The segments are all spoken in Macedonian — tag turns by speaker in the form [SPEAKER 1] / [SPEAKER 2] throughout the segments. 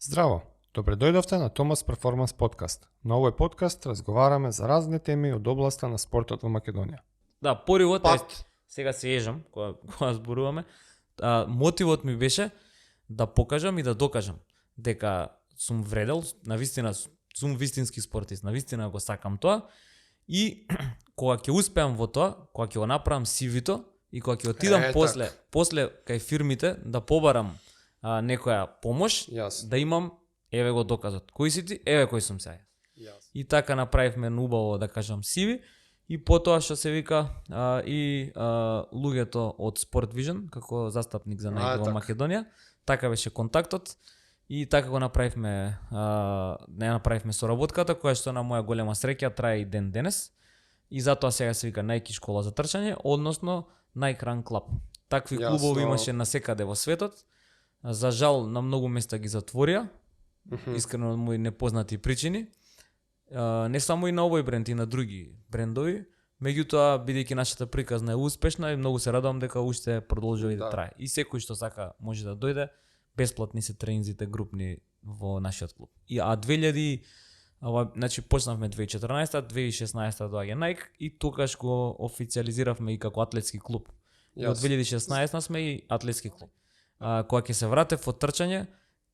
[SPEAKER 1] Здраво! Добре дојдовте на Томас Перформанс подкаст. На овој подкаст разговараме за разни теми од областа на спортот во Македонија.
[SPEAKER 2] Да, поривот е,
[SPEAKER 1] Пат.
[SPEAKER 2] сега се ежам, кога зборуваме, мотивот ми беше да покажам и да докажам дека сум вредел, навистина сум вистински спортист, навистина го сакам тоа и кога ќе успеам во тоа, кога ќе го направам CV-то и кога ќе отидам после кај фирмите да побарам некоја помош, да имам еве го доказот. Кој си ти? Еве кој сум сега. И така направивме убаво, да кажам, CV и потоа што се вика луѓето од Sport Vision како застапник за најдо во Македонија, така беше контактот и така го направивме, не направивме соработката која што на моја голема среќа трае и ден денес. И затоа сега се вика Nike школа за трчање, односно Nike Run Club. Такви клубови имаше насекаде во светот. За жал на многу места ги затворија, искрено од мои непознати причини. Не само и на овој бренд, и на други брендови. Меѓутоа, бидејќи нашата приказна е успешна и многу се радувам дека уште продолжува и да трае. И секој што сака може да дојде, бесплатни се тренинзите групни во нашиот клуб. Значи почнавме 2014, 2016 доаѓа Nike и тогаш го официализиравме и како атлетски клуб. И од 2016 сме и атлетски клуб. Кога ќе се вратев од трчање,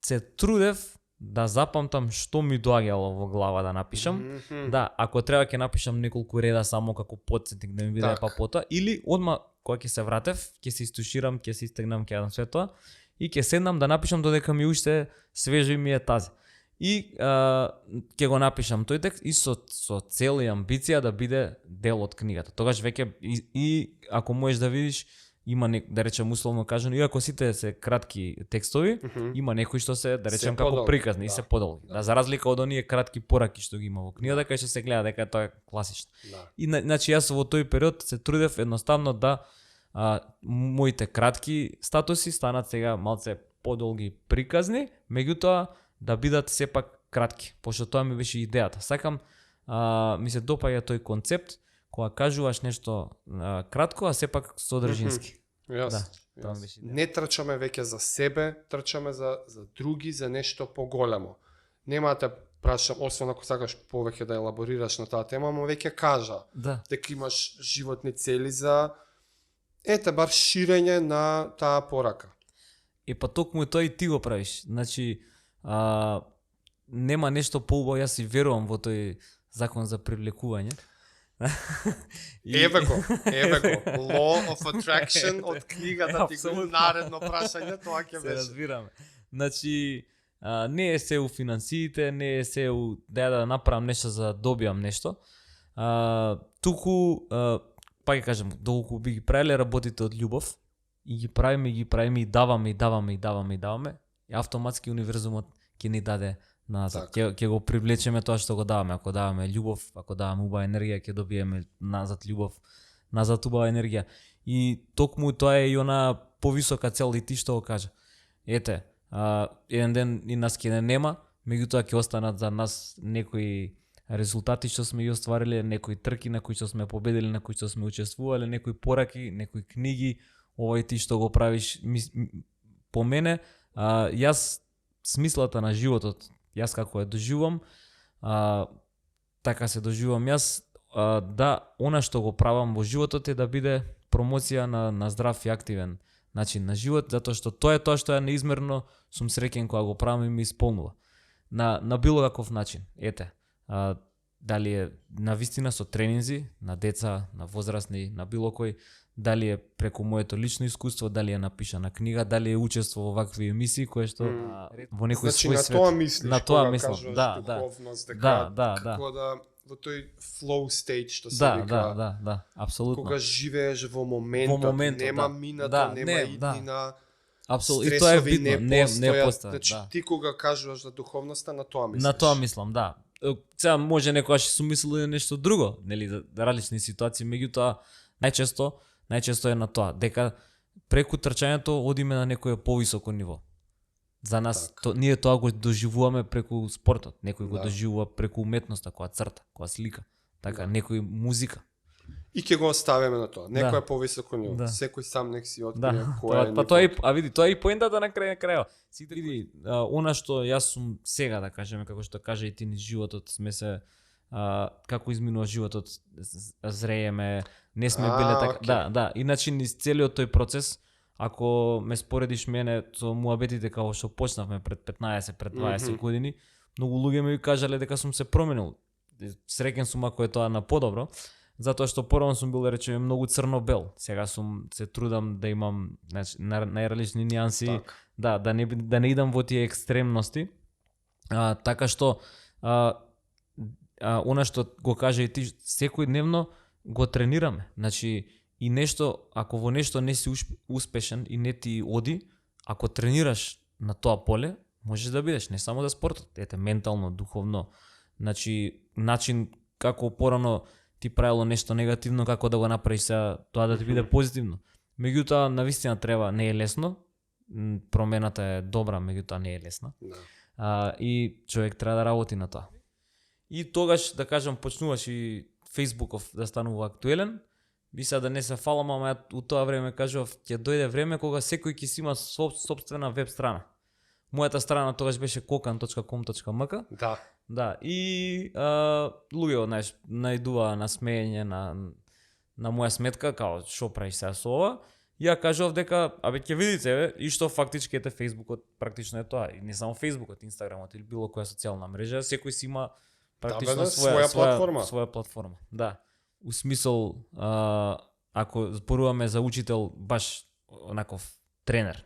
[SPEAKER 2] се трудев да запамтам што ми доаѓало во глава да напишам. Да, ако треба ќе напишам неколку реда само како потсетник да ми биде па потоа, или одма кога ќе се вратев, ќе се истуширам, ќе се истегнам, ќе јадам све тоа и ќе седнам да напишам додека ми уште свежи ми е тази. И ќе го напишам тој текст и со цел и амбиција да биде дел од книгата. Тогаш веќе и ако можеш да видиш, има да речем условно кажано, иако сите се кратки текстови, има некои што се да речем како приказни и се подолги. Да, за разлика од оние кратки пораки што ги има во книгата, кај што се гледа дека тоа е класично. И значи јас во тој период се трудев едноставно да моите кратки статуси станат сега малце подолги приказни, меѓутоа да бидат сепак кратки, пошто тоа ми беше идејата. Сакам, ми се допаѓа тој концепт кога кажуваш нешто кратко, а сепак содржински.
[SPEAKER 1] Не трчаме веќе за себе, трчаме за други, за нешто поголемо. Нема да те прашам, освен ако сакаш повеќе да елаборираш на таа тема, но веќе кажа дека имаш животни цели за бар ширење на таа порака.
[SPEAKER 2] Па токму тоа и ти го правиш. Значи, нема нешто поубаво, јас и верувам во тој закон за привлекување.
[SPEAKER 1] Еве го, Law of Attraction од книгата ти го наредно прашање, тоа ќе беше.
[SPEAKER 2] Се разбираме. Значи, не е се у финансиите, не е се у да направам нешто за да добиам нешто. Туку, па ќе кажем, доколку би ги правиле работите од љубов, и ги правиме и даваме, и автоматски универзумот ќе ни даде назад. Ќе го привлечеме тоа што го даваме. Ако даваме љубов, ако даваме убава енергија, ќе добиеме назад љубов, назад убава енергија. И токму тоа е и она повисока цел и ти што го кажа. Ете, еден ден и нас ќе нема, меѓутоа ќе останат за нас некои резултати што сме ги оствариле, некои трки на кои што сме победили, на кои што сме учествувале, некои пораки, некои книги, овој ти што го правиш. По мене, јас смислата на животот, јас како ја доживувам, така се доживувам јас, да она што го правам во животот е да биде промоција на здрав и активен начин на живот, затоа што тоа е тоа што ја неизмерно сум среќен кога го правам и ми исполнува. На било каков начин. Ете, дали е навистина со тренинзи, на деца, на возрастни, на било кој, дали е преку моето лично искуство, дали е напишана книга, дали е учество во вакви емисии кои што во некој свој свет.
[SPEAKER 1] Значи на тоа мислиш,
[SPEAKER 2] на тоа
[SPEAKER 1] мислам. Духовност, дека како да во тој flow state што се вика.
[SPEAKER 2] Да, апсолутно.
[SPEAKER 1] Кога живееш во моментот, нема минато, нема иднина.
[SPEAKER 2] Апсолутно. И тоа е битно, не постоја.
[SPEAKER 1] Значи ти кога кажуваш за духовноста, на тоа мислиш.
[SPEAKER 2] На тоа мислам, да. Сега може некогаш сум мислил нешто друго, нели, за различни ситуации, меѓутоа најчесто е на тоа, дека преку трчањето одиме на некое повисоко ниво. За нас, ние тоа го доживуваме преку спортот, некој го доживува преку уметноста, која црта, која слика, така, некој музика.
[SPEAKER 1] и ќе го оставиме на тоа. Некој е повисоко од него.
[SPEAKER 2] Да.
[SPEAKER 1] Секој сам нек си открие
[SPEAKER 2] Да,
[SPEAKER 1] кој е.
[SPEAKER 2] па тоа види, тоа е и поентата на крајот. Сите види, она што јас сум сега да кажеме, како што каже и ти низ животот, сме се како изминува животот, зрееме, не сме биле така.
[SPEAKER 1] Okay.
[SPEAKER 2] Да, иначе низ целиот тој процес, ако ме споредиш мене со муабетите како што почнавме пред 15, пред 20 години, многу луѓе ми кажале дека сум се променил. Среќен сум ако е тоа на подобро, затоа што порано сум бил, да речеме, многу црно-бел. Сега се трудам да имам, значи, најразлични нијанси,
[SPEAKER 1] Так.
[SPEAKER 2] да не идам во тие екстремности. Така што она што го кажа и ти, секојдневно го тренираме. Значи, и нешто, ако во нешто не си успешен и не ти оди, ако тренираш на тоа поле, можеш да бидеш не само за спортот, ментално, духовно. Значи, начин како порано ти правило нешто негативно, како да го направиш сега тоа да ти биде позитивно. Меѓутоа, навистина треба, не е лесно. Промената е добра, меѓутоа не е лесна. И човек треба да работи на тоа. И тогаш, да кажам, почнуваш и Фејсбуков да станува актуелен. Би сега да не се фалам, ама у тоа време кажував, ќе дојде време кога секој ќе си има собствена веб страна. Мојата страна тогаш беше kokan.com.mk.
[SPEAKER 1] Да.
[SPEAKER 2] Да, и луѓе, знаеш, најдува на смеење на моја сметка, као, шо правиш сега со ова? Ја кажував дека, ќе видите, и што фактички ете Фејсбукот, практично е тоа. И не само Фејсбукот, Инстаграмот или било која социјална мрежа, секој си има практично своја платформа. Да. У смисол, ако зборуваме за учител, баш онаков тренер,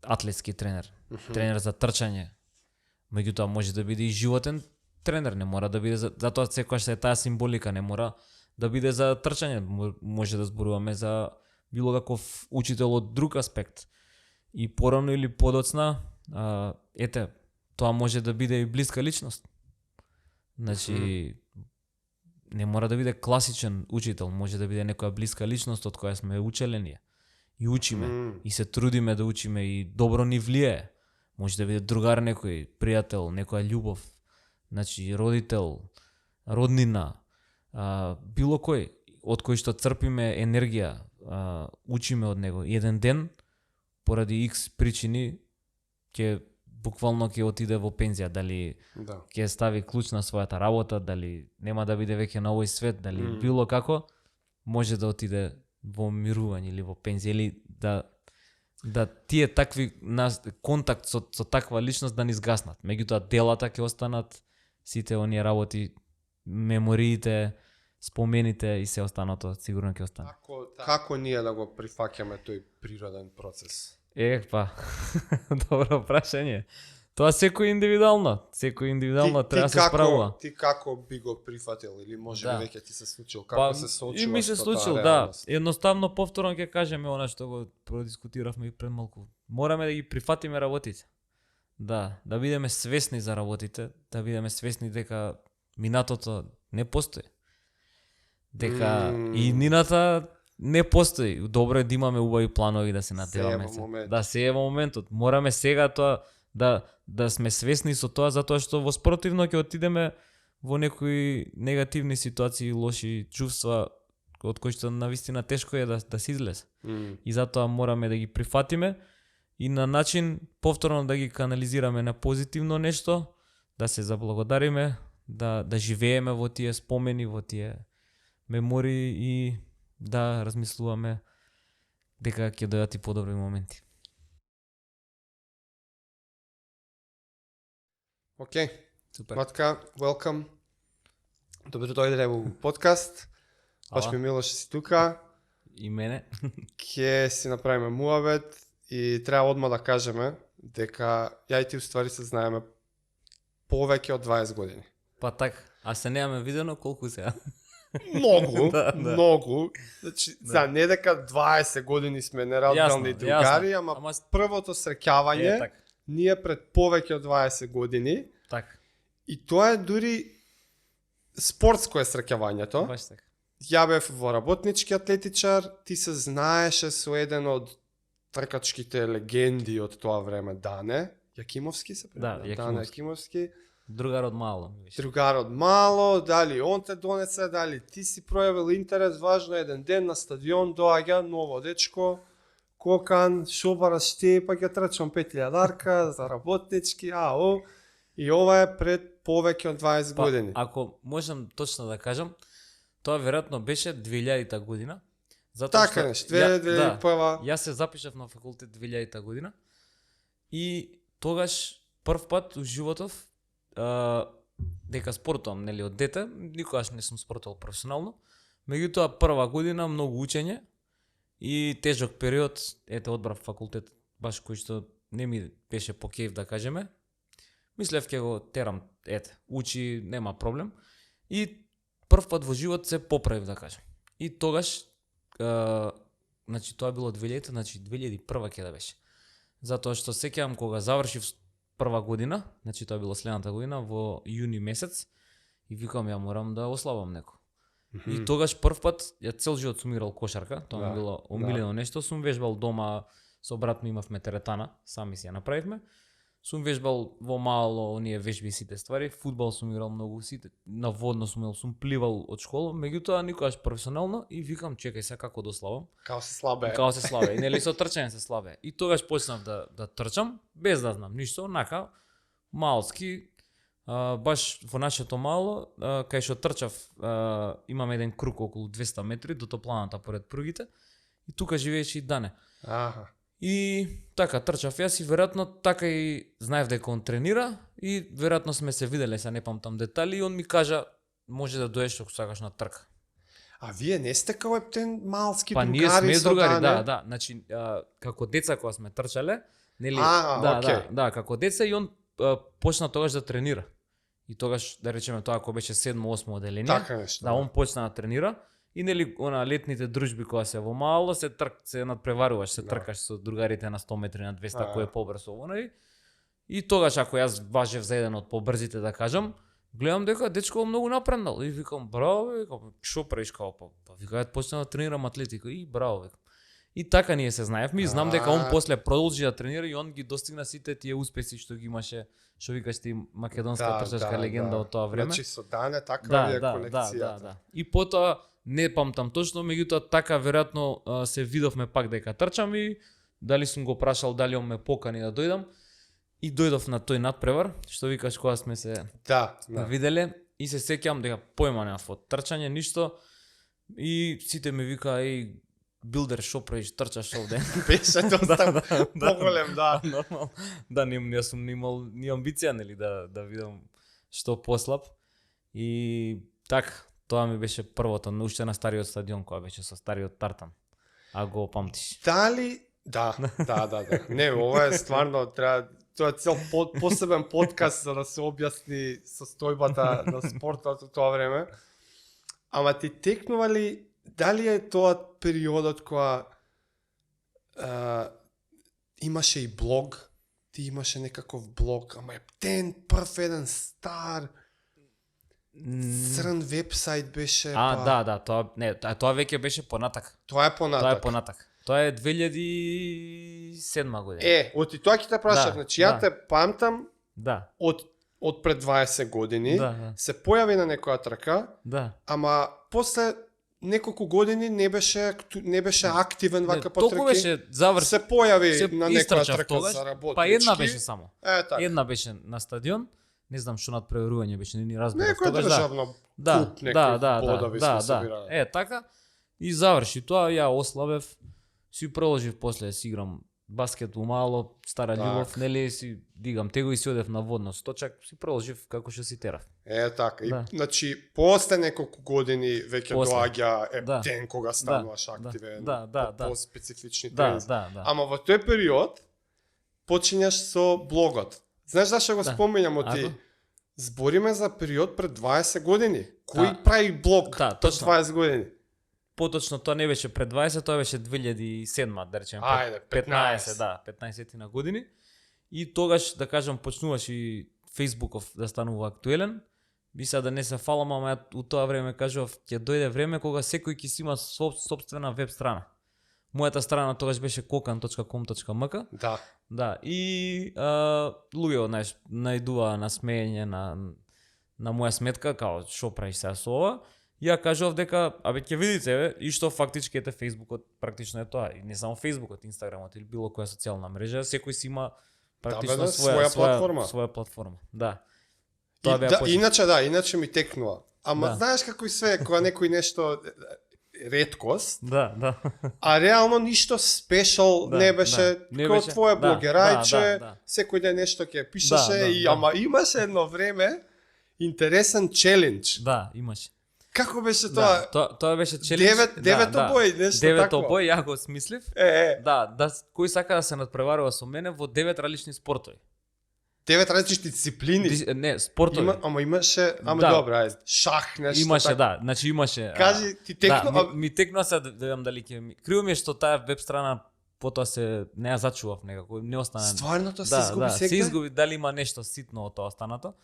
[SPEAKER 2] атлетски тренер, тренер за трчање, меѓутоа може да биде и животен тренер, не мора да биде затоа секогаш е таа символика, не мора да биде за трчање, може да зборуваме за било каков учител од друг аспект. И порано или подоцна, тоа може да биде и блиска личност. Значи, не мора да биде класичен учител, може да биде некоја блиска личност од која сме учеле ние. И учиме, и се трудиме да учиме и добро ни влијае. Може да биде другар некој, пријател, некоја љубов, значи родител, роднина, било кој, од кој што црпиме енергија, учиме од него. Еден ден, поради X причини, буквално ќе отиде во пензија, дали ќе стави клуч на својата работа, дали нема да биде веќе на овој свет, дали било како, може да отиде во мирување или во пензија, или да тие такви контакт со таква личност да ни згаснат. Меѓутоа делата ќе останат, сите оние работи, мемориите, спомените и се останато сигурно ќе остане.
[SPEAKER 1] Како ние да го прифаќаме тој природен процес?
[SPEAKER 2] Добро прашање. Тоа секој индивидуално треба да се справува.
[SPEAKER 1] Ти како би го прифатил или може би веќе ти се случило, како се соочуваш?
[SPEAKER 2] И ми се случило, да. Едноставно повторно ќе кажеме она што го продискутиравме и пред малку. Мораме да ги прифатиме работите. Да бидеме свесни за работите, да бидеме свесни дека минатото не постои. Дека и нината не постои. Добро е да имаме убави планови, да се надеваме. Да се е во моментот. Мораме сега тоа да сме свесни со тоа, затоа што во спротивно ќе отидеме во некои негативни ситуации, лоши чувства, од кои што навистина тешко е да се излезе. И затоа мораме да ги прифатиме и на начин повторно да ги канализираме на позитивно нешто, да се заблагодариме, да живееме во тие спомени, во тие мемории и да размислуваме дека ќе дојдат и подобри моменти.
[SPEAKER 1] Океј, Матка, welcome. Добро дојде во подкаст. Баш ми мило што си тука.
[SPEAKER 2] И мене.
[SPEAKER 1] Ќе си направиме муабет и треба одма да кажеме дека ја и ти уствари се знаеме повеќе од 20 години.
[SPEAKER 2] Па така, а се немаме видено колку сега?
[SPEAKER 1] Многу, многу. Значи, не дека 20 години сме неразделни другари, ама првото среќавање ние пред повеќе од 20 години.
[SPEAKER 2] Така.
[SPEAKER 1] И тоа е дури спортско е среќавањето.
[SPEAKER 2] Баш така.
[SPEAKER 1] Ја бев во работнички атлетичар, ти се знаеше со еден од тркачките легенди од тоа време, Дане Јакимовски се
[SPEAKER 2] Дане
[SPEAKER 1] Јакимовски.
[SPEAKER 2] Другарот мало.
[SPEAKER 1] Другарот мало, дали он те донесе, дали ти си пројавил интерес, важно еден ден на стадион доаѓа ново дечко, кокан, шобараш ти, па ќе трчам 5000 за работнички, и ова е пред повеќе од 20 години.
[SPEAKER 2] Ако можам точно да кажам, тоа веројатно беше 2000-та година.
[SPEAKER 1] Така нешто, 2001.
[SPEAKER 2] Јас се запишав на факултет 2000-та година и тогаш прв пат у животов дека спортувам, нели, од дете, никогаш не сум спортувал професионално. Меѓутоа прва година многу учење и тежок период, одбрав факултет баш кој што не ми беше по кејф, да кажеме. Мислев ќе го терам, учи, нема проблем. И прв пат во живот се поправив, да кажем. И тогаш, значи тоа било 2000, значи 2001 ќе да беше. Затоа што сеќавам кога завршив прва година, значи тоа било следната година, во јуни месец, и викам ја морам да ослабам неко. И тогаш прв пат, ја цел живот сум играл кошарка, тоа ми било омилено нешто, сум вежбал дома, со брат ми имавме теретана, сами си ја направивме. Сум вежбал во мало оние вежби сите ствари, фудбал сум играл многу сите, на водно сум пливал од школа, меѓутоа никогаш професионално и викам чекај сега како да ослабам.
[SPEAKER 1] Као се слабе.
[SPEAKER 2] Као се слабе, и нели со трчање се слабе. И тогаш почнав да трчам без да знам ништо, онака малски, баш во нашето мало, кај што трчав, имам еден круг околу 200 метри до топланата поред пругите и тука живееше и Дане.
[SPEAKER 1] Аха.
[SPEAKER 2] И така трчав јас и веројатно така и знаев дека он тренира и веројатно сме се виделе, се не памтам детали, и он ми кажа може да доеш ако сакаш на трка.
[SPEAKER 1] А вие не сте као ептен малски
[SPEAKER 2] па
[SPEAKER 1] другари?
[SPEAKER 2] Па ние сме другари, да. Значи како деца кога сме трчале, нели? Да, како деца и он почна тогаш да тренира. И тогаш, да речеме, тоа кога беше 7-8 оделение,
[SPEAKER 1] така нешто,
[SPEAKER 2] да он почна да тренира. И нели она летните дружби кога се во мало се надпреваруваш, се тркаш со другарите на 100 метри, на 200 кој е побрз оној. И тогаш ако јас важев за еден од побрзите, да кажам, гледам дека дечко многу напреднал и викам браво, викам што правиш као па вика почна да тренирам атлетика и браво викам. И така ние се знаевме и знам дека он после продолжи да тренира и он ги достигна сите тие успеси што ги имаше, што викаш ти македонска трчачка легенда од тоа време.
[SPEAKER 1] Значи со Дане таква е колекцијата.
[SPEAKER 2] Да. И потоа не памтам точно, меѓутоа така веројатно се видовме пак дека трчам и дали сум го прашал дали он ме покани да дојдам и дојдов на тој надпревар, што викаш кога сме се виделе и се сеќавам дека појма немав од трчање ништо и сите ми вика билдер шо правиш, трчаш овде.
[SPEAKER 1] Беше доста поголем, да.
[SPEAKER 2] Нормално. Да, не сум имал ни амбиција нели да видам што послаб и така. Тоа ми беше првото, уште на стариот стадион која беше со стариот тартан. А го памтиш?
[SPEAKER 1] Дали? Да. Не, ова е стварно треба тоа цел посебен подкаст за да се објасни состојбата на спортот во тоа време. Ама ти текнували, дали е тоа периодот кога имаше и блог, ти имаше некаков блог, ама ептен прв еден стар црн вебсайт беше.
[SPEAKER 2] Да, тоа веќе беше понатак.
[SPEAKER 1] Тоа е понатак.
[SPEAKER 2] Тоа е 2007 година.
[SPEAKER 1] Оти тоа ќе те прашав, значи ја те памтам.
[SPEAKER 2] Да.
[SPEAKER 1] Од пред 20 години се појави на некоја трка.
[SPEAKER 2] Да.
[SPEAKER 1] Ама после неколку години не беше активен вака по трки.
[SPEAKER 2] Толку беше завршен.
[SPEAKER 1] Се појави на некоја трка за работнички.
[SPEAKER 2] Па една беше само.
[SPEAKER 1] Така.
[SPEAKER 2] Една беше на стадион. Не знам што надпреварување беше, не ни разбирав.
[SPEAKER 1] Некоја државна куп, некој бодови се собирале.
[SPEAKER 2] Така. И заврши тоа, ја ослабев, си продолжив после да си играм баскет умало, стара љубов, нели си дигам tego и си одев на водно сточак, си продолжив како што си терав.
[SPEAKER 1] Така. И значи после неколку години веќе доаѓа ептен кога стануваш активен по специфични тренинзи. Ама во тој период почињаш со блогот. Знаеш зашто го спомењам ти? Збориме за период пред 20 години. Кој прави блог пред 20 години?
[SPEAKER 2] Поточно тоа не беше пред 20, тоа беше 2007, да речем. 15 на години. И тогаш, да кажам, почнуваш и Фејсбуков да станува актуелен. Би сега да не се фалам, ама у тоа време кажав, ќе дојде време кога секој ќе си има собствена веб страна. Мојата страна тогаш беше kokan.com.mk.
[SPEAKER 1] Да.
[SPEAKER 2] Да, и луѓе, знаеш, најдува на смеење на моја сметка, као, шо правиш сега со ова? Ја кажував дека, абе, ќе видите, бе, и што фактички ете Фејсбукот, практично е тоа, и не само Фејсбукот, Инстаграмот или било која социјална мрежа, секој си има практично своја платформа. Да.
[SPEAKER 1] Тоа беа иначе ми текнува. Ама знаеш како и све, кога некој нешто реткост.
[SPEAKER 2] Да.
[SPEAKER 1] А реално ништо спешал не беше, како твое блогерајче, секој ден нешто ќе пишеше ама имаше едно време интересен челендж.
[SPEAKER 2] Да, имаше.
[SPEAKER 1] Како беше тоа?
[SPEAKER 2] Тоа беше челендж.
[SPEAKER 1] Девет обој, нешто такво.
[SPEAKER 2] Девет обој, ја го смислив. Да, кој сака да се надпреварува со мене во 9 различни спортови.
[SPEAKER 1] 9 различни дисциплини.
[SPEAKER 2] Не, спортови.
[SPEAKER 1] Ама имаше, добра, шах нешто.
[SPEAKER 2] Имаше, да, значи имаше.
[SPEAKER 1] Кажи, ти текнува.
[SPEAKER 2] Ми текнува се да видам дали ќе криво ми е што таа веб страна потоа се не ја зачував некако, не остана.
[SPEAKER 1] Стварно тоа се изгуби сега?
[SPEAKER 2] Се изгуби, дали има нешто ситно од тоа останато.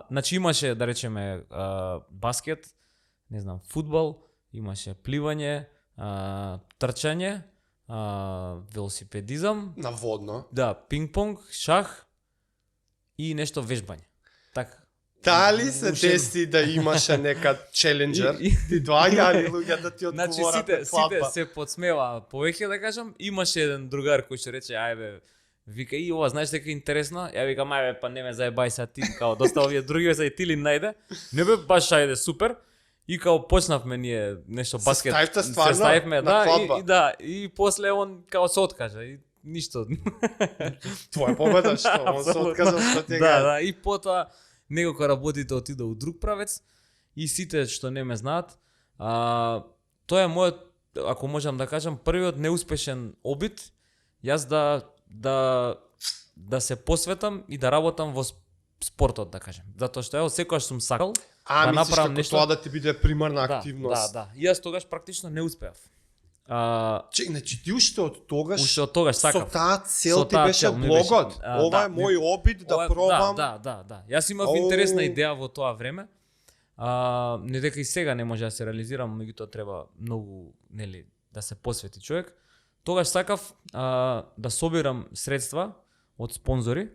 [SPEAKER 2] Значи имаше, да речеме, баскет, не знам, фудбал, имаше пливање, трчање, велосипедизам.
[SPEAKER 1] На водно.
[SPEAKER 2] Да, пинг-понг, шах и нешто вежбање. Така.
[SPEAKER 1] Дали се деси да имаше нека челенџер? Ти доаѓа ли луѓе да ти одговорат?
[SPEAKER 2] Значи сите се подсмева повеќе да кажам. Имаше еден другар кој што рече ајбе, вика и ова знаеш дека е интересно? Ја викам ајбе па не ме заебај сега ти, као доста овие други се и ти ли најде. Не бе баш ајде супер. И као почнавме ние нешто баскет.
[SPEAKER 1] Се ставивме
[SPEAKER 2] да, и после он као се откажа и ништо.
[SPEAKER 1] Твоја победа што он се откажа што ти
[SPEAKER 2] Да, и потоа некако работите отида у друг правец и сите што не ме знаат, тоа е мојот, ако можам да кажам, првиот неуспешен обид јас да се посветам и да работам во спортот, да кажем. Затоа што ја секогаш сум сакал
[SPEAKER 1] да направам нешто. Тоа да ти биде примарна активност.
[SPEAKER 2] Да. И јас тогаш практично не успеав.
[SPEAKER 1] Значи ти уште од тогаш
[SPEAKER 2] сакав.
[SPEAKER 1] Со таа цел ти беше блогот. Ова е мој обид да пробам.
[SPEAKER 2] Да. Јас имав интересна идеја во тоа време. Не дека и сега не може да се реализирам, меѓутоа треба многу, нели, да се посвети човек. Тогаш сакав да собирам средства од спонзори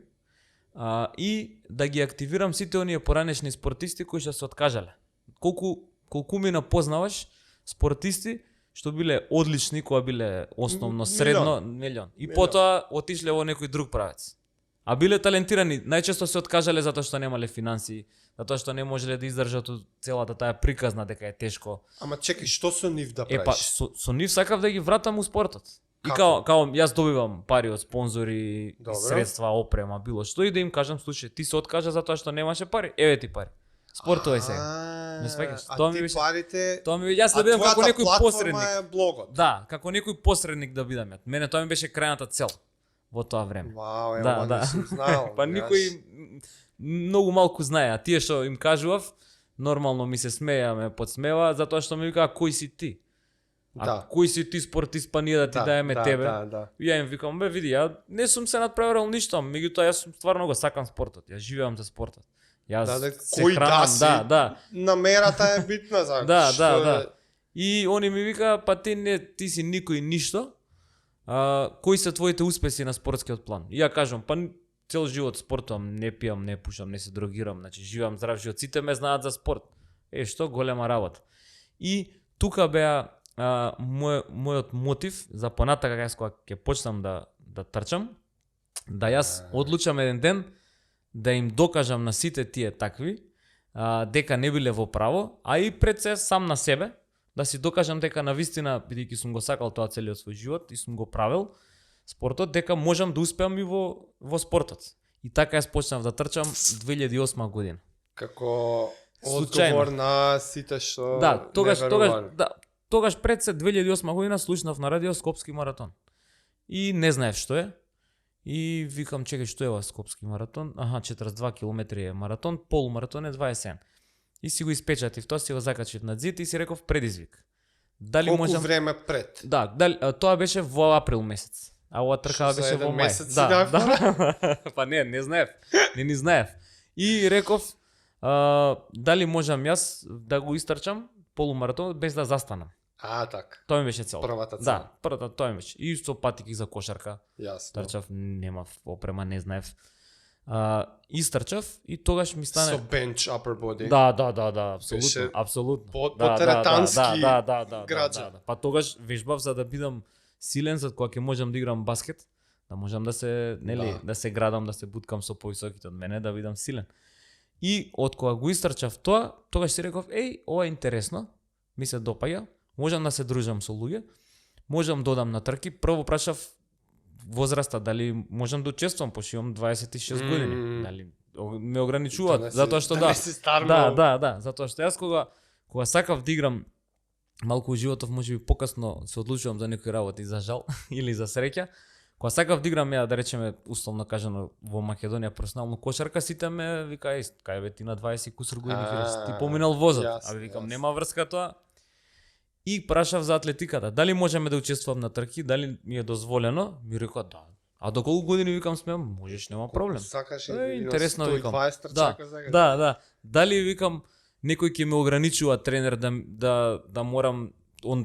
[SPEAKER 2] и да ги активирам сите оние поранешни спортисти кои што се откажале. Колку ми напознаваш спортисти што биле одлични, кога биле основно средно милион. И потоа отишле во некој друг правец. А биле талентирани, најчесто се откажале затоа што немале финансии, затоа што не можеле да издржат целата таа приказна дека е тешко.
[SPEAKER 1] Ама чекај, што со нив да правиш?
[SPEAKER 2] Со нив сакав да ги вратам у спортот. И као јас добивам пари од спонзори, средства, опрема, било што и да им кажам, слушај, ти се откажа затоа што немаше пари, еве ти пари. Спортувај сега. Не сваќаш?
[SPEAKER 1] Тоа ми беше парите.
[SPEAKER 2] Тоа ми јас да бидам како некој посредник.
[SPEAKER 1] Е блогот.
[SPEAKER 2] Да, како некој посредник да бидам. Мене тоа ми беше крајната цел во тоа време.
[SPEAKER 1] Вау, не сум знаел.
[SPEAKER 2] Па никој многу малку знае, а тие што им кажував, нормално ми се смеја, ме подсмева затоа што ми викаа кој си ти? А кој си ти спортист, па ние да ти даеме тебе? Ја им викам, бе види, ја не сум се надпреварил ништо, меѓутоа јас стварно го сакам спортот. Јас живеам за спортот. Јас се хранам, да.
[SPEAKER 1] Намерата е битна за.
[SPEAKER 2] Да. И они ми вика, па ти си никој ништо. Кои се твоите успеси на спортскиот план? И ја кажам, па цел живот спортувам, не пијам, не пушам, не се дрогирам, значи живеам здрав живот. Сите ме знаат за спорт. Што голема работа. И тука беа мојот мотив за понатака јас кога ќе почнам да трчам, да јас одлучам еден ден да им докажам на сите тие такви дека не биле во право, а и пред се сам на себе да си докажам дека навистина, бидејќи сум го сакал тоа целиот свој живот и сум го правил спортот, дека можам да успеам и во спортот. И така јас почнав да трчам 2008 година.
[SPEAKER 1] Како одговор на сите што
[SPEAKER 2] тогаш пред се 2008 година слушнав на радио Скопски маратон. И не знаев што е. И викам, чекај, што е ова Скопски маратон? 42 километри е маратон, полумаратон е 27. И си го испечатив, тоа си го закачив на зид и си реков предизвик. Дали
[SPEAKER 1] колку време пред?
[SPEAKER 2] Да, тоа беше во април месец. А ова тркава беше во мај.
[SPEAKER 1] Да.
[SPEAKER 2] Па не знаев. Не ни знаев. И реков, дали можам јас да го истрчам полумаратон без да застанам.
[SPEAKER 1] така.
[SPEAKER 2] Тоа ми беше цел.
[SPEAKER 1] Првата цел.
[SPEAKER 2] Да, првата тоа ми беше. И со патики за кошарка.
[SPEAKER 1] Јасно.
[SPEAKER 2] Трчав, немав опрема, не знаев. Истрчав и тогаш ми стане
[SPEAKER 1] Со bench upper body.
[SPEAKER 2] Да, апсолутно,
[SPEAKER 1] Беше
[SPEAKER 2] апсолутно.
[SPEAKER 1] по-теретански
[SPEAKER 2] граđа. Па тогаш вежбав за да бидам силен за кога ќе можам да играм баскет, да можам да се, нели, да се градам, да се буткам со повисоките од мене, да бидам силен. И од кога го истрчав тоа, тогаш си реков, ова е интересно, ми се допаѓа, можам да се дружам со луѓе, можам додам на трки. Прво прашав возраста, дали можам да учествувам, пошто имам 26 години. Дали ме ограничуваат, затоа што затоа што јас кога сакав да играм малку во животов, можеби покасно се одлучувам за некои работи, за жал или за среќа. Кога сакав да играм, да речеме, условно кажано во Македонија професионално кошарка, сите ме вика, кај бе ти на 20 кусур години ти поминал возот. Викам, нема врска тоа. И прашав за атлетиката, дали можеме да учествувам на трки, дали ми е дозволено? Ми рекоа да. А до колку години викам смеам, можеш, нема проблем.
[SPEAKER 1] Сакаш
[SPEAKER 2] интересно викам.
[SPEAKER 1] 120 трчака за
[SPEAKER 2] Да. Дали викам некој ќе ме ограничува тренер да морам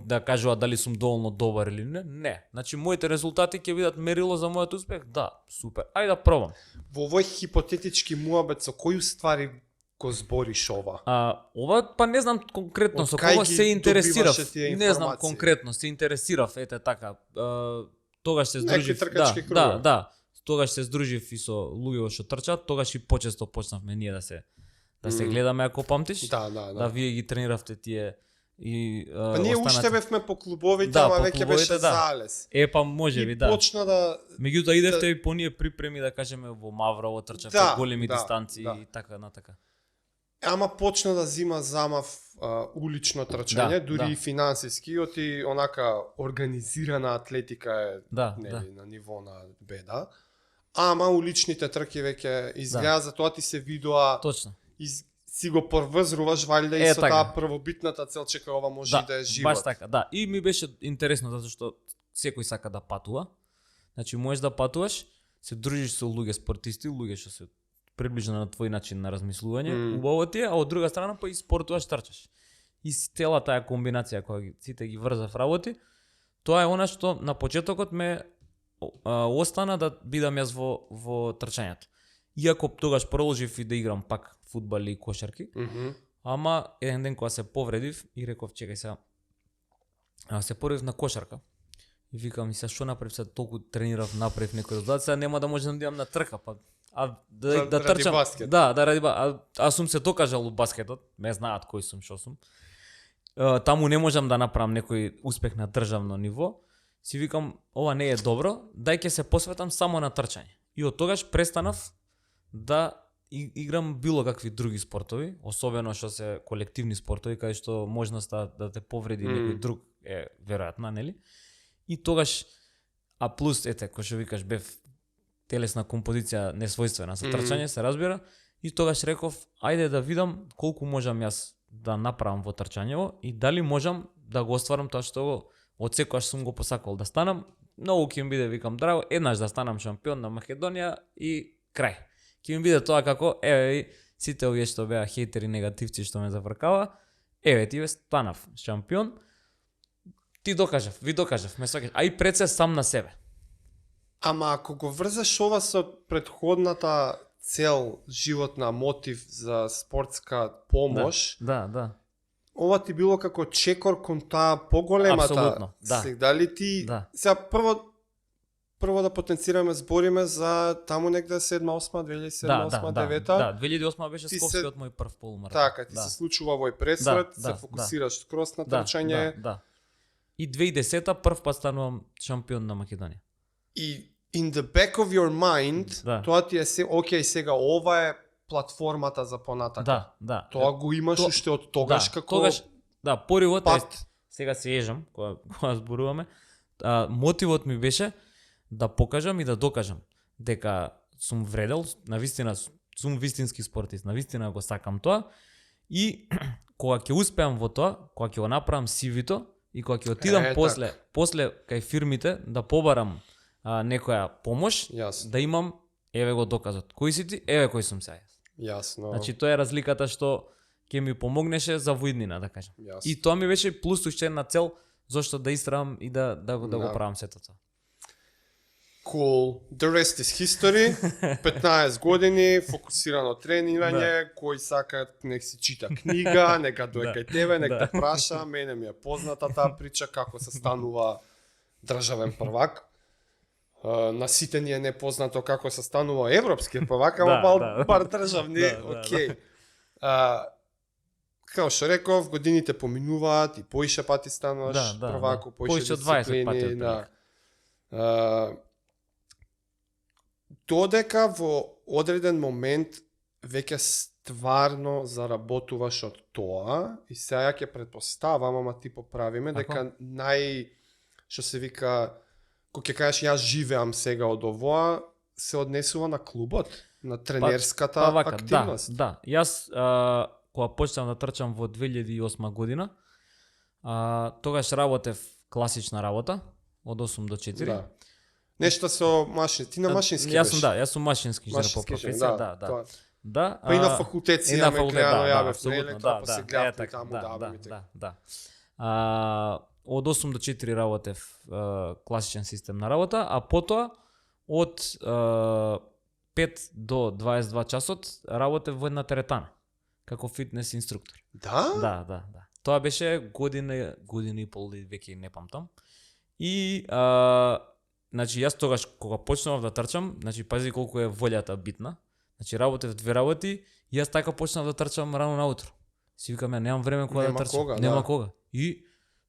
[SPEAKER 2] да кажува дали сум доволно добар или не? Не. Значи моите резултати ќе бидат мерило за мојот успех? Да, супер. Ајде да пробам.
[SPEAKER 1] Во овој хипотетички муабет со кои ствари го збориш ова?
[SPEAKER 2] Ова па не знам конкретно со кого се интересирав. Не знам конкретно, се интересирав, така. Тогаш се здружив. Да. Тогаш се здружив и со луѓе што трчаат, тогаш и почесто почнавме ние да се гледаме, ако памтиш. Да вие ги трениравте тие и
[SPEAKER 1] па ние уште бевме по клубовите, ама веќе беше залез.
[SPEAKER 2] Па можеби, да.
[SPEAKER 1] И почна да
[SPEAKER 2] меѓутоа идевте и по ние припреми, да кажеме, во Маврово трчавте големи дистанции и така натака.
[SPEAKER 1] Ама почна да зима замав улично трчање, дури и финансиски, оти онака организирана атлетика е на ниво на беда. Ама уличните трки веќе изгледа, затоа ти се видоа.
[SPEAKER 2] Точно.
[SPEAKER 1] Си го поврзруваш валјда и со таа првобитната цел, чека ова може да е живот.
[SPEAKER 2] Баш така, да. И ми беше интересно затоа што секој сака да патува. Значи можеш да патуваш, се дружиш со луѓе спортисти, луѓе што се приближено на твој начин на размислување, убаво ти е, а од друга страна па и спортуваш, трчаш. И цела таа комбинација која сите ги врзав работи, тоа е она што на почетокот ме остана да бидам јас во трчањето. Иако тогаш продолжив и да играм пак фудбал и кошарки, ама еден ден кога се повредив и реков, чекај сега, се повредив на кошарка. И викам, сега што направив, сега толку тренирав, направив некој резултат, сега нема да можам да идам на трка, па да трчам.
[SPEAKER 1] Баскет.
[SPEAKER 2] Ради баскет. Аз сум се докажал у баскетот, ме знаат кој сум, што сум. Таму не можам да направам некој успех на државно ниво. Си викам, ова не е добро, дај ќе се посветам само на трчање. И од тогаш престанав да играм било какви други спортови, особено што се колективни спортови, кај што можноста да те повреди некој друг е веројатна, нели? И тогаш, а плюс, кој што викаш, бев телесна композиција несвојствена со трчање, се разбира, и тогаш реков, ајде да видам колку можам јас да направам во трчањево и дали можам да го остварам тоа што од секогаш сум го посакал да станам. Многу ќе ми биде, викам, драго, еднаш да станам шампион на Македонија и крај. Ќе ми биде тоа како, сите овие што беа хейтери, негативци што ме завркава, ти бе станав шампион, ви докажав, ме сваќаш, а и пред се сам на себе.
[SPEAKER 1] Ама ако го врзаш ова со претходната цел, животна, мотив за спортска помош,
[SPEAKER 2] да.
[SPEAKER 1] Ова ти било како чекор кон таа поголемата.
[SPEAKER 2] Апсолутно, да.
[SPEAKER 1] Дали ти сега прво да потенцираме, збориме за таму негде 7-8, 2007-2008, 2009.
[SPEAKER 2] Да, 2008 беше Скопскиот мој прв полумаратон.
[SPEAKER 1] Така, ти се случува овој пресврат, се фокусираш скрос на трчање.
[SPEAKER 2] Да. И 2010-та прв пат станувам шампион на Македонија.
[SPEAKER 1] И in the back of your mind, тоа ти е сега ова е платформата за понатака.
[SPEAKER 2] Да.
[SPEAKER 1] Тоа го имаш уште од тогаш како
[SPEAKER 2] тогаш, поривот сега се ежам кога зборуваме. Мотивот ми беше да покажам и да докажам дека сум вредел, навистина сум вистински спортист, навистина го сакам тоа и кога ќе успеам во тоа, кога ќе го направам CV-то и кога ќе отидам после кај фирмите да побарам некоја помош, да имам еве го доказот. Кој си ти? Еве кој сум сега.
[SPEAKER 1] Јасно.
[SPEAKER 2] Значи тоа е разликата што ќе ми помогнеше за воиднина, да кажам. И тоа ми беше плюс уште една цел зошто да истрам и да го правам сето тоа.
[SPEAKER 1] Cool. The rest is history. 15 години, фокусирано тренирање, кој сака нек си чита книга, нека дојде кај тебе, нека те праша, мене ми е позната таа прича како се станува државен првак. На сите ни е непознато како се станува европски првак, ама бар државни, окей. Како што реков, годините поминуваат и поише пати стануваш првак, поише дисциплини. Додека во одреден момент веќе стварно заработуваш од тоа и сега ќе претпоставам, ама ти поправиме, дека што се вика, кога ќе кажеш јас живеам сега од овоа, се однесува на клубот, на тренерската активност.
[SPEAKER 2] Да. Јас кога почнав да трчам во 2008 година, тогаш работев класична работа од 8 до 4.
[SPEAKER 1] Да. Нешто со машини, ти на машински беше?
[SPEAKER 2] Јас сум машински инженер по професија, да.
[SPEAKER 1] Па и на факултет си имаме гледано јавев на
[SPEAKER 2] електро,
[SPEAKER 1] па се гледав таму
[SPEAKER 2] да. Од 8 до 4 работев класичен систем на работа, а потоа од 5 до 22 часот работев во една теретана како фитнес инструктор.
[SPEAKER 1] Да?
[SPEAKER 2] Да. Тоа беше година и пол, веќе не памтам. И значи јас тогаш кога почнав да трчам, значи пази колку е волјата битна. Значи работев 2 работи, и јас така почнав да трчам рано наутро. Си викам ја немам време кога да трчам. Нема кога. И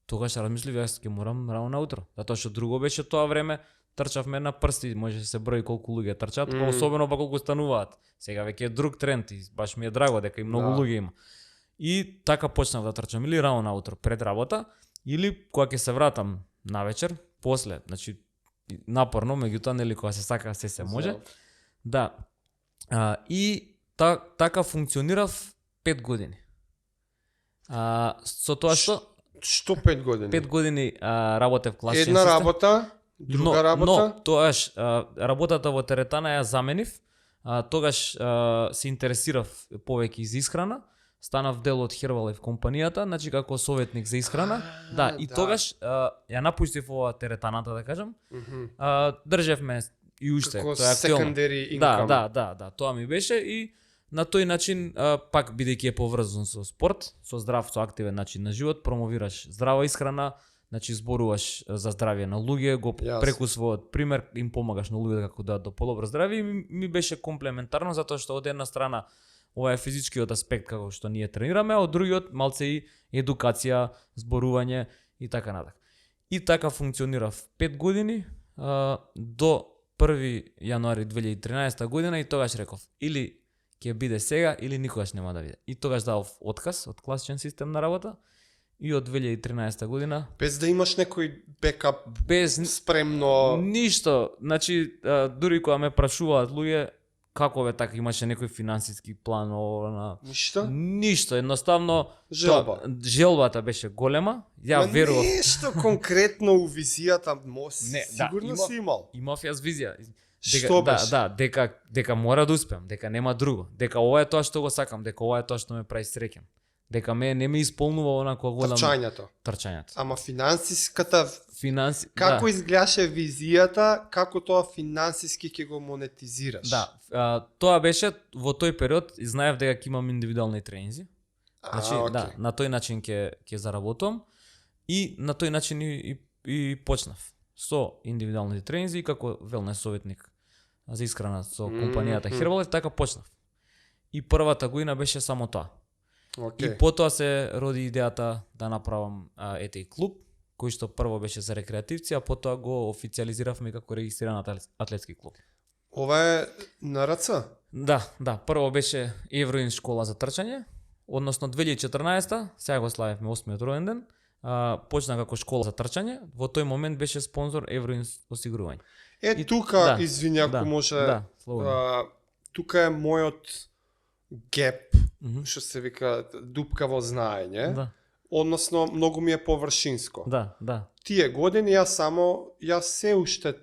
[SPEAKER 2] тогаш размислив јас ќе морам рано наутро. Затоа што друго беше тоа време, трчавме на прсти, може да се брои колку луѓе трчаат, особено колку стануваат. Сега веќе е друг тренд и баш ми е драго дека и многу луѓе има. И така почнав да трчам или рано наутро пред работа, или кога ќе се вратам навечер, после, значи напорно, меѓутоа нели кога се сака се може. Да. И така функционирав 5 години. Со тоа што
[SPEAKER 1] 5 години?
[SPEAKER 2] 5 години работев класичен систем.
[SPEAKER 1] Една работа, друга работа?
[SPEAKER 2] Но тогаш работата во теретана ја заменив. Тогаш се интересирав повеќе за исхрана. Станав дел од Herbalife компанијата, значи како советник за исхрана. И тогаш ја напуштив ова теретаната, да кажам. Држевме и уште,
[SPEAKER 1] тоа
[SPEAKER 2] е актуелно.
[SPEAKER 1] Secondary income.
[SPEAKER 2] Да, тоа ми беше и на тој начин пак бидејќи е поврзан со спорт, со здрав, со активен начин на живот, промовираш здрава исхрана, значи зборуваш за здравје на луѓе, го преку својот пример им помагаш на луѓе како да до подобро здравје, и ми беше комплементарно затоа што од една страна ова е физичкиот аспект како што ние тренираме, а од другиот малце и едукација, зборување и така натаму. И така функционирав 5 години до 1 јануари 2013 година, и тогаш реков или ќе биде сега или никогаш нема да биде. И тогаш дав отказ од класичен систем на работа и од 2013 година
[SPEAKER 1] без да имаш некој бекап,
[SPEAKER 2] без
[SPEAKER 1] спремно
[SPEAKER 2] ништо. Значи дури кога ме прашуваат луѓе како бе така, имаше некој финансиски план Ништо, едноставно желбата беше голема. Ја верував.
[SPEAKER 1] Нешто конкретно у визијата сигурно си имал.
[SPEAKER 2] Имав јас визија.
[SPEAKER 1] Што беше?
[SPEAKER 2] Дека мора да успеам, дека нема друго, дека ова е тоа што го сакам, дека ова е тоа што ме прави среќен. Дека не ме исполнува онако голем трчањето.
[SPEAKER 1] Ама финансиската како изгледаше визијата, како тоа финансиски ќе го монетизираш?
[SPEAKER 2] Да, тоа беше во тој период, и знаев дека ќе имам индивидуални тренинзи. Значи, на тој начин ќе заработувам и на тој начин и почнав со индивидуални тренинзи како велнес советник за исхрана со компанијата Herbalife, така почнав. И првата година беше само тоа. И потоа се роди идејата да направам ЕТИ клуб, кој што прво беше за рекреативци, а потоа го официализиравме како регистриран атлетски клуб.
[SPEAKER 1] Ова е на РЦ?
[SPEAKER 2] Да, прво беше Евроин школа за трчање, односно 2014-та, сега го славевме 8-миот ројден ден, почна како школа за трчање, во тој момент беше спонзор Евроин осигурување.
[SPEAKER 1] Тука, извини ако може, тука е мојот геп, што се вика дупка во знаење, односно многу ми е површинско.
[SPEAKER 2] Да.
[SPEAKER 1] Тие години јас се уште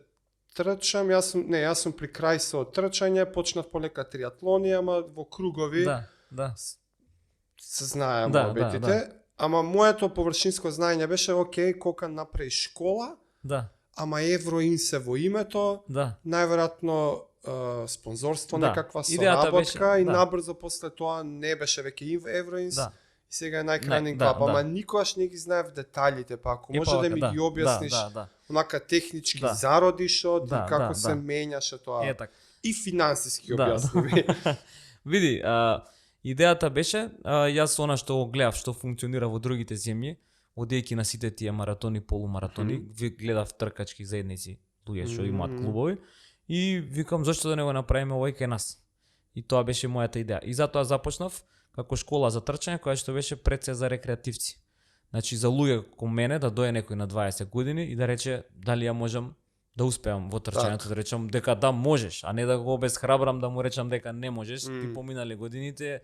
[SPEAKER 1] трчам, јас сум при крај со трчање, почнав полека триатлони, ама во кругови.
[SPEAKER 2] Да.
[SPEAKER 1] Се знаеме обетите. Ама моето површинско знаење беше окей, кога направи школа,
[SPEAKER 2] Да.
[SPEAKER 1] ама Евроин се во името,
[SPEAKER 2] Да.
[SPEAKER 1] најверојатно спонзорство,
[SPEAKER 2] Да.
[SPEAKER 1] некаква
[SPEAKER 2] Идејата
[SPEAKER 1] соработка
[SPEAKER 2] беше-
[SPEAKER 1] и
[SPEAKER 2] да.
[SPEAKER 1] набрзо после тоа не беше веќе Евроинс.
[SPEAKER 2] Да.
[SPEAKER 1] И сега е Nike Running
[SPEAKER 2] да,
[SPEAKER 1] Club, ама
[SPEAKER 2] да.
[SPEAKER 1] никогаш не ги знаев деталите, па ако може
[SPEAKER 2] па,
[SPEAKER 1] да ми
[SPEAKER 2] да,
[SPEAKER 1] ги објасниш
[SPEAKER 2] да.
[SPEAKER 1] онака технички
[SPEAKER 2] Да.
[SPEAKER 1] зародишот
[SPEAKER 2] Да,
[SPEAKER 1] и како
[SPEAKER 2] да,
[SPEAKER 1] се
[SPEAKER 2] да.
[SPEAKER 1] менјаше тоа.
[SPEAKER 2] Така.
[SPEAKER 1] И финансиски
[SPEAKER 2] Да.
[SPEAKER 1] објасни ми.
[SPEAKER 2] Види, идејата беше, јас она што го гледав, што функционира во другите земји, одејќи на сите тие маратони, полумаратони, гледав тркачки заедници, луѓе што имаат клубови, и викам зошто да не го направиме овој кај нас. И тоа беше мојата идеја. И затоа започнав како школа за трчање, која што беше пред се за рекреативци. Значи за луѓе кон мене да дојде некој на 20 години и да рече дали ја можам да успеам во трчањето, да речам дека да можеш, а не да го обесхрабрам да му речам дека не можеш, ти поминале годините,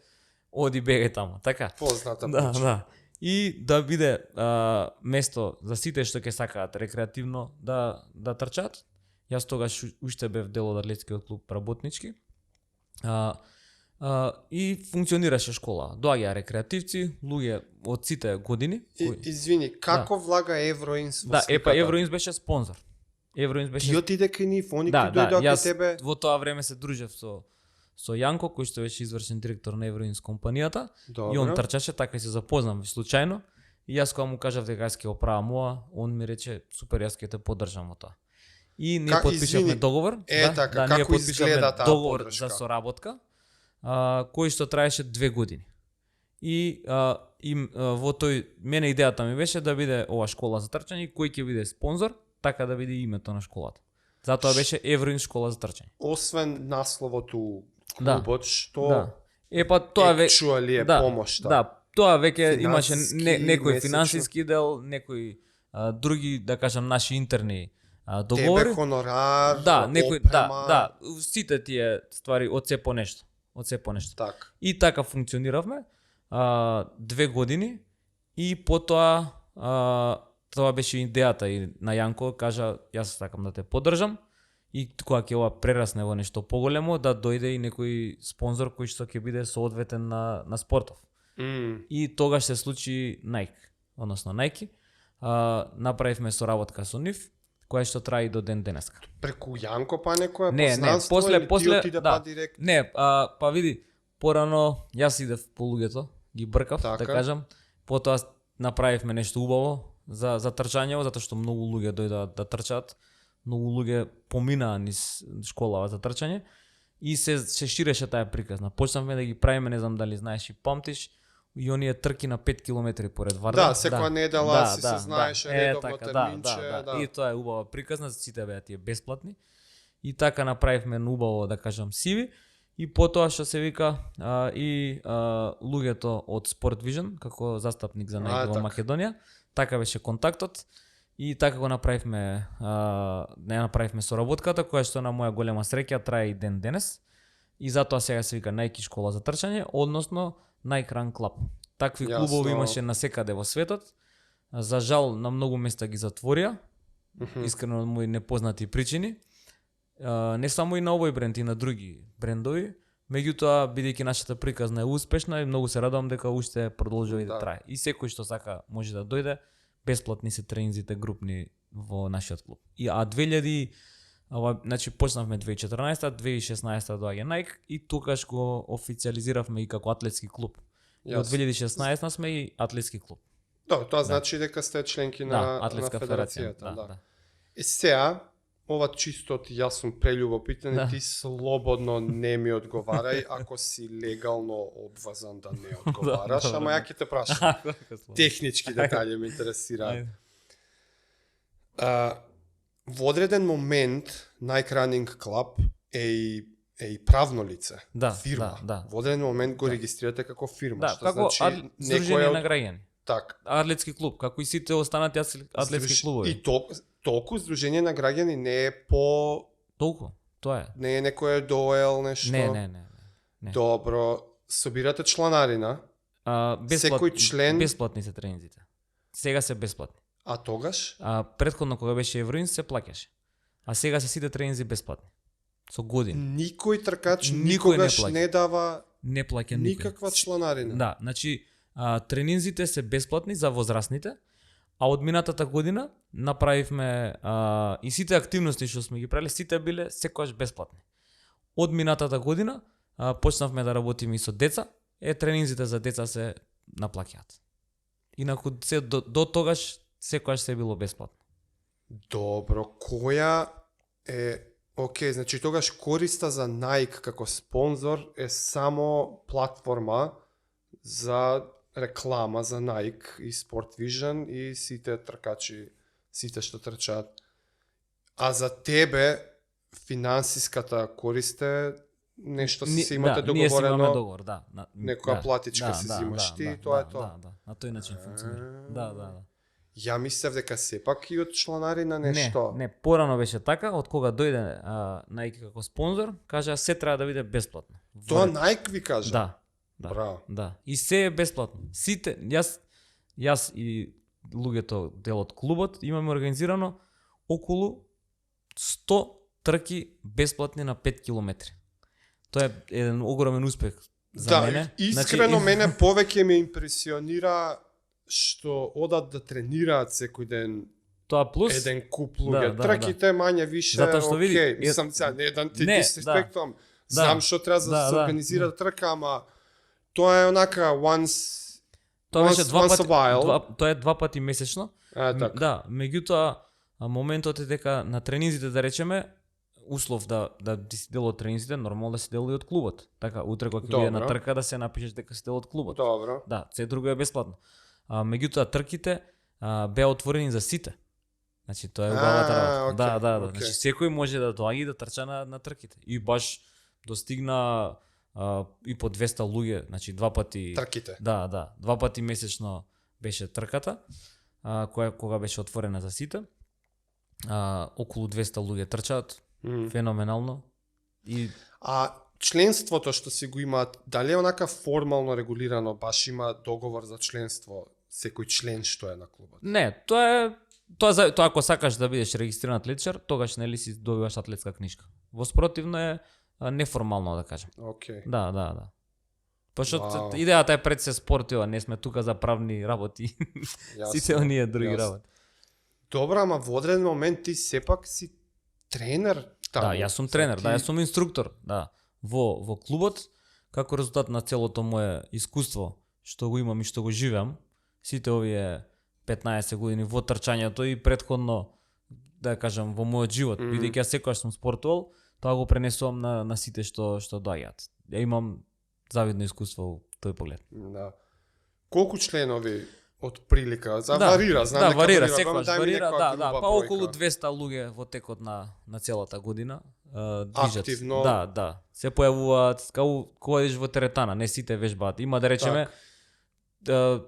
[SPEAKER 2] оди бегај таму, така?
[SPEAKER 1] Позната
[SPEAKER 2] Да,
[SPEAKER 1] прича.
[SPEAKER 2] да. И да биде место за сите што ќе сакаат рекреативно да трчаат. Јас тогаш уште бев дел од атлетскиот клуб работнички. И функционираше школа. Доаѓаа рекреативци, луѓе од сите години.
[SPEAKER 1] Извини, како влага Евроинс во
[SPEAKER 2] Да,
[SPEAKER 1] сликата?
[SPEAKER 2] Евроинс беше спонзор. Евроинс беше
[SPEAKER 1] Ти отиде кај нив, они
[SPEAKER 2] да,
[SPEAKER 1] кои дојдоа кај
[SPEAKER 2] јас
[SPEAKER 1] тебе.
[SPEAKER 2] во тоа време се дружев со Јанко, кој што беше извршен директор на Евроинс компанијата.
[SPEAKER 1] Добро.
[SPEAKER 2] И он трчаше, така и се запознам случајно. И јас кога му кажав дека јас ќе го правам ова, он ми рече супер, јас ќе те поддржам во тоа. И ние потпишавме договор.
[SPEAKER 1] така,
[SPEAKER 2] ние
[SPEAKER 1] како изгледа таа
[SPEAKER 2] договор
[SPEAKER 1] поддршка?
[SPEAKER 2] за соработка, кој што траеше 2 години. И во тој мене идејата ми беше да биде ова школа за трчање и кој ќе биде спонзор, така да биде името на школата. Затоа беше Евроинс школа за трчање.
[SPEAKER 1] Освен насловото
[SPEAKER 2] Да.
[SPEAKER 1] клубот, што
[SPEAKER 2] Да. Па тоа
[SPEAKER 1] actually е помошта.
[SPEAKER 2] Да, тоа веќе имаше
[SPEAKER 1] Финансиски,
[SPEAKER 2] некој
[SPEAKER 1] месечно.
[SPEAKER 2] финансиски дел, некои други, да кажам, наши интерни договори.
[SPEAKER 1] Тебе хонорар,
[SPEAKER 2] Да, некој
[SPEAKER 1] опрема,
[SPEAKER 2] да, сите тие ствари од се по нешто. Од се по нешто.
[SPEAKER 1] така.
[SPEAKER 2] И така функциониравме 2 години и потоа тоа беше идејата и на Јанко, кажа јас сакам да те поддржам и кога ќе ова прерасне во нешто поголемо да дојде и некој спонзор кој што ќе биде соодветен на спортов. И тогаш се случи Nike, односно Nike. Направивме соработка со нив, која што трае и до ден денеска.
[SPEAKER 1] Преку Јанко па некоја
[SPEAKER 2] Не,
[SPEAKER 1] познанство
[SPEAKER 2] после
[SPEAKER 1] или ти отиде
[SPEAKER 2] да.
[SPEAKER 1] па директ?
[SPEAKER 2] Не, па види, порано јас идев по луѓето, ги бркав,
[SPEAKER 1] Така.
[SPEAKER 2] да кажам. Потоа направивме нешто убаво за трчањево, затоа што многу луѓе дојдоа да трчаат. Многу луѓе поминаа низ школава за трчање и се ширеше таа приказна. Почнавме да ги правиме, не знам дали знаеш и памтиш, и оние трки на 5 километри поред Вардар.
[SPEAKER 1] Да, секоја недела си се знаеше редовно терминче, да.
[SPEAKER 2] И тоа е убава приказна, сите беа тие бесплатни. И така направивме убаво, да кажам, CV. И потоа што се вика луѓето од Sport Vision, како застапник за Nike во Македонија, така беше контактот. И така го направивме, направивме соработката, која што на моја голема среќа трае и ден денес. И затоа сега се вика Nike школа за трчање, односно Nike Run Club. Такви клубови имаше насекаде во светот. За жал на многу места ги затворија. Искрено од мои непознати причини. Не само и на овој бренд, и на други брендови. Меѓутоа, бидејќи нашата приказна е успешна и многу се радувам дека уште продолжува и да трае. И секој што сака може да дојде. Бесплатни се тренинзите групни во нашиот клуб. Значи почнавме 2014, 2016 доаѓа Nike и тогаш го официализиравме и како атлетски клуб. И од 2016 сме и атлетски клуб.
[SPEAKER 1] Да, тоа значи дека сте членки на
[SPEAKER 2] атлетска
[SPEAKER 1] федерацијата,
[SPEAKER 2] да.
[SPEAKER 1] И сега ова чисто ти јас сум прељубопитен, ти слободно не ми одговарај ако си легално обврзан да не одговараш, ама ја ќе те прашам. Технички детали ме интересираат. Во одреден момент Nike Running Club е и правно лице, фирма. Во одреден момент го регистрирате како фирма,
[SPEAKER 2] што значи Здружение на граѓани.
[SPEAKER 1] Так.
[SPEAKER 2] Атлетски клуб, како и сите останати атлетски клубови.
[SPEAKER 1] И толку Здружение на граѓани не е по
[SPEAKER 2] толку, тоа е.
[SPEAKER 1] Не е некој доел нешто.
[SPEAKER 2] Не.
[SPEAKER 1] Добро, собирате чланарина. Секој член
[SPEAKER 2] бесплатни се тренинзите. Сега се бесплатни.
[SPEAKER 1] А тогаш?
[SPEAKER 2] Претходно кога беше Евроинс се плаќаше. А сега се сите тренинзи бесплатни. Со години.
[SPEAKER 1] Никој тркач никогаш не дава
[SPEAKER 2] не плаќа
[SPEAKER 1] никаква чланарина.
[SPEAKER 2] Да, значи тренинзите се бесплатни за возрастните, а од минатата година направивме и сите активности што сме ги правиле, сите биле секогаш бесплатни. Од минатата година почнавме да работиме и со деца, тренинзите за деца се наплаќаат. Инаку до тогаш секогаш се било бесплатно.
[SPEAKER 1] Добро, која е окей, значи тогаш користа за Nike како спонзор е само платформа за реклама за Nike и Sport Vision и сите тркачи, сите што трчаат. А за тебе финансиската корист е нешто се имате договорено.
[SPEAKER 2] Ние си имаме договор, да.
[SPEAKER 1] Некоја платичка си зимаш ти и тоа е тоа.
[SPEAKER 2] Да. На тој начин функционира. Да.
[SPEAKER 1] Ја мислев дека сепак и од чланарина нешто.
[SPEAKER 2] Не, порано беше така, од кога дојде Nike како спонзор, кажа се треба да биде бесплатно.
[SPEAKER 1] Тоа Nike ви кажа?
[SPEAKER 2] Да.
[SPEAKER 1] Браво.
[SPEAKER 2] Да. И се е бесплатно. Сите, јас и луѓето дел од клубот имаме организирано околу 100 трки бесплатни на 5 километри. Тоа е еден огромен успех за мене.
[SPEAKER 1] Да, искрено мене повеќе ме импресионира што одат да тренираат секој ден.
[SPEAKER 2] Тоа плюс
[SPEAKER 1] еден куп луѓе. Трките мање више, окей, мислам сега не да ти диспектувам. Знам што треба да се организира трка, ама тоа е онака
[SPEAKER 2] тоа беше тоа е два пати месечно.
[SPEAKER 1] Так.
[SPEAKER 2] Да, меѓутоа моментот е дека на тренинзите да речеме услов да си дел од тренинзите, нормално да си дел и од клубот. Така утре кога ќе биде на трка да се напишеш дека си дел од клубот.
[SPEAKER 1] Добро.
[SPEAKER 2] Да, се друго е бесплатно. Меѓутоа трките беа отворени за сите. Значи тоа е убавата работа. Да. Значи секој може да доаѓа и да трча на трките. И баш достигна и по 200 луѓе, значи два пати
[SPEAKER 1] трките.
[SPEAKER 2] Да, два пати месечно беше трката, кога беше отворена за сите. Околу 200 луѓе трчаат. Феноменално.
[SPEAKER 1] А членството што си го имаат, дали е онака формално регулирано, баш има договор за членство, секој член што е на клубот?
[SPEAKER 2] Не, тоа ако сакаш да бидеш регистриран атлетичар, тогаш нели си добиваш атлетска книжка. Во спротивно е неформално да кажам.
[SPEAKER 1] Окей.
[SPEAKER 2] Да. Пошто идејата е пред се спортива, не сме тука за правни работи. Сите оние други работи.
[SPEAKER 1] Добро, ама во одреден момент ти сепак си тренер таму.
[SPEAKER 2] Да, јас сум тренер, јас сум инструктор, да. Во клубот, како резултат на целото мое искуство, што го имам и што го живеам, сите овие 15 години во трчањето и претходно, да кажам, во мојот живот, бидејќи јас секогаш сум спортувал, тоа го пренесувам на сите што доаѓаат. Ја имам завидно искуство во тој поглед.
[SPEAKER 1] Да. Колку членови од прилика? Варира, знам дека
[SPEAKER 2] варира, секогаш варира, па околу 200 луѓе во текот на целата година движат.
[SPEAKER 1] Активно.
[SPEAKER 2] Да. Се појавуваат кога идеш во теретана, не сите вежбаат. Има да речеме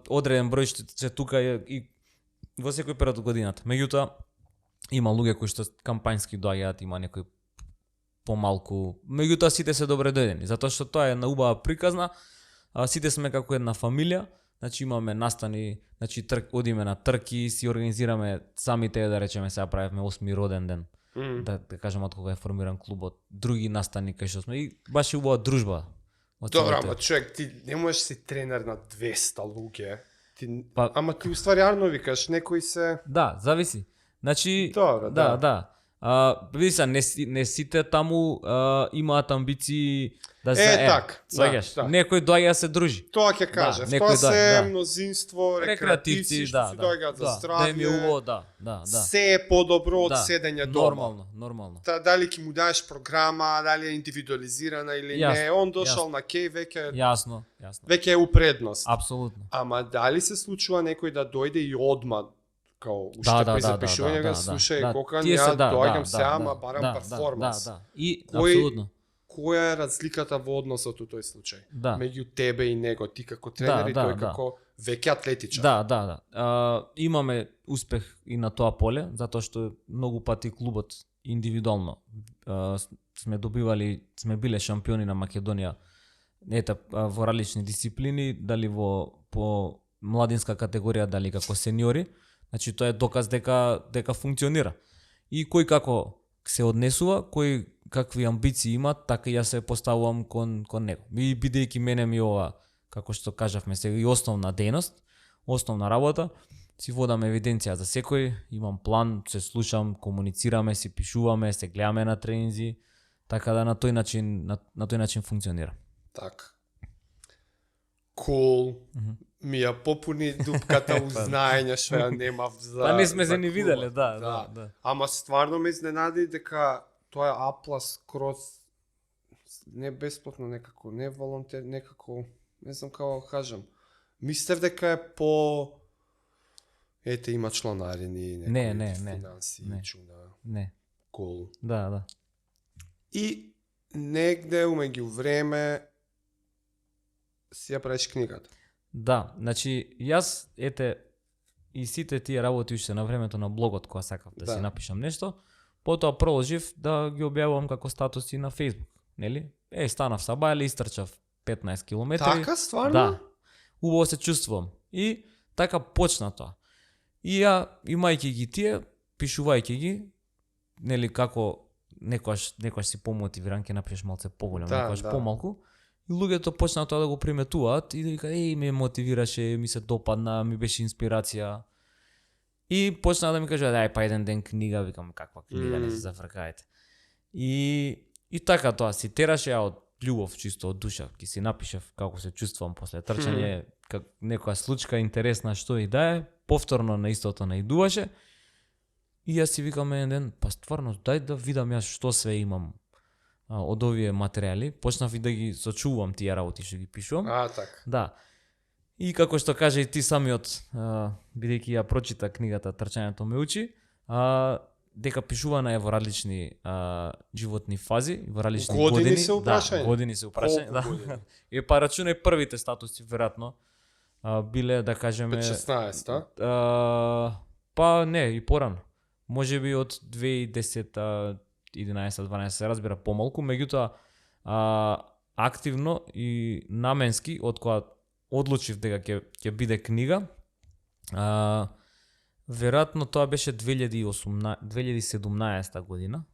[SPEAKER 2] одреден број што се тука и во секој период од годината. Меѓутоа има луѓе кои што кампањски доаѓаат, има некои помалку. Меѓутоа сите се добре дојдени, затоа што тоа е на убава приказна. Сите сме како една фамилија. Значи имаме настани, значи одиме на трки, си организираме самите, да речеме, сега правевме 8-ми роден ден. Да кажем од кога е формиран клубот, други настани кај што сме и баш е убава дружба.
[SPEAKER 1] Добро, ама човек, ти не можеш си тренер на 200 луѓе. Ама ти устварјарно викаш, некои се...
[SPEAKER 2] Да, зависи. Значи,
[SPEAKER 1] добро,
[SPEAKER 2] да. Види се, не сите таму имаат амбиции да се сваѓаш. Некој доаѓа да се дружи.
[SPEAKER 1] Тоа ќе кажа. Тоа се мнозинство рекреативци што си доаѓаат за здравје. Се е подобро од седење дома.
[SPEAKER 2] Нормално.
[SPEAKER 1] Дали ќе му даеш програма, дали е индивидуализирана или не, он дошол на кеј веќе.
[SPEAKER 2] Јасно.
[SPEAKER 1] Веќе е у предност.
[SPEAKER 2] Апсолутно.
[SPEAKER 1] Ама дали се случува некој да дојде и одма уште при запишување, слушај, кога ја доаѓам сега, ама барам перформанс.
[SPEAKER 2] И апсолутно.
[SPEAKER 1] Која е разликата во односот у тој случај? Меѓу тебе и него, ти како тренер и тој како веќе атлетичар.
[SPEAKER 2] Да. Имаме успех и на тоа поле, затоа што многу пати клубот индивидуално сме биле шампиони на Македонија во различни дисциплини, дали по младинска категорија, дали како сениори. Значи тоа е доказ дека функционира. И кој како се однесува, кој какви амбиции има, така јас се поставувам кон него. И бидејќи мене ми ова како што кажавме сега, и основна дејност, основна работа, си водам евиденција за секој, имам план, се слушам, комуницираме, си пишуваме, се гледаме на тренинзи, така да на тој начин функционира.
[SPEAKER 1] Така. Cool. Ми ја попуни дупката у знаење што ја немав за.
[SPEAKER 2] Па не сме се ни
[SPEAKER 1] клубот.
[SPEAKER 2] виделе, да.
[SPEAKER 1] Ама стварно ме изненади дека тоа е Аплас кроз не бесплатно некако, не волонтер, некако, не знам како да кажам. Мислев дека е по ете има чланарини, некои финанси, чуда.
[SPEAKER 2] Не.
[SPEAKER 1] Cool.
[SPEAKER 2] Да.
[SPEAKER 1] И негде умеѓу време си ја правиш книгата.
[SPEAKER 2] Да, значи јас и сите тие работи уште на времето на блогот кога сакав да си напишам нешто, потоа продолжив да ги објавувам како статуси на Facebook, нели? Станав сабајле, истрчав 15 километри.
[SPEAKER 1] Така стварно?
[SPEAKER 2] Да. Убаво се чувствувам. И така почна тоа. И ја имајќи ги тие, пишувајќи ги, нели како некојаш си помотивиран, ќе напишеш малце поголем, некојаш помалку. И луѓето почнаа тоа да го приметуваат и да вика, ме мотивираше, ми се допадна, ми беше инспирација. И почнаа да ми кажат, па еден ден книга, викам, каква книга, не се зафркаете. И така тоа, си тераше ја од љубов, чисто од душа, ки си напишев како се чувствувам после трчање, некоја случка интересна што и да е, повторно на истото наидуваше. И јас си викам еден ден, па стварно, дај да видам јас што све имам од овие материјали, почнав и да ги сочувам тие работи што ги пишувам.
[SPEAKER 1] Така.
[SPEAKER 2] Да. И како што кажа и ти самиот, бидејќи ја прочита книгата Трчањето ме учи, дека пишувана е во различни животни фази, во различни години
[SPEAKER 1] се упрашање.
[SPEAKER 2] Да, години се упрашање, да. И па рачунај првите статуси веројатно биле да кажеме
[SPEAKER 1] 15-та.
[SPEAKER 2] Па не, и порано. Можеби од 2010 11-12 се разбира помалку, меѓутоа активно и наменски од кога одлучив дека ќе биде книга, веројатно тоа беше 2017 година.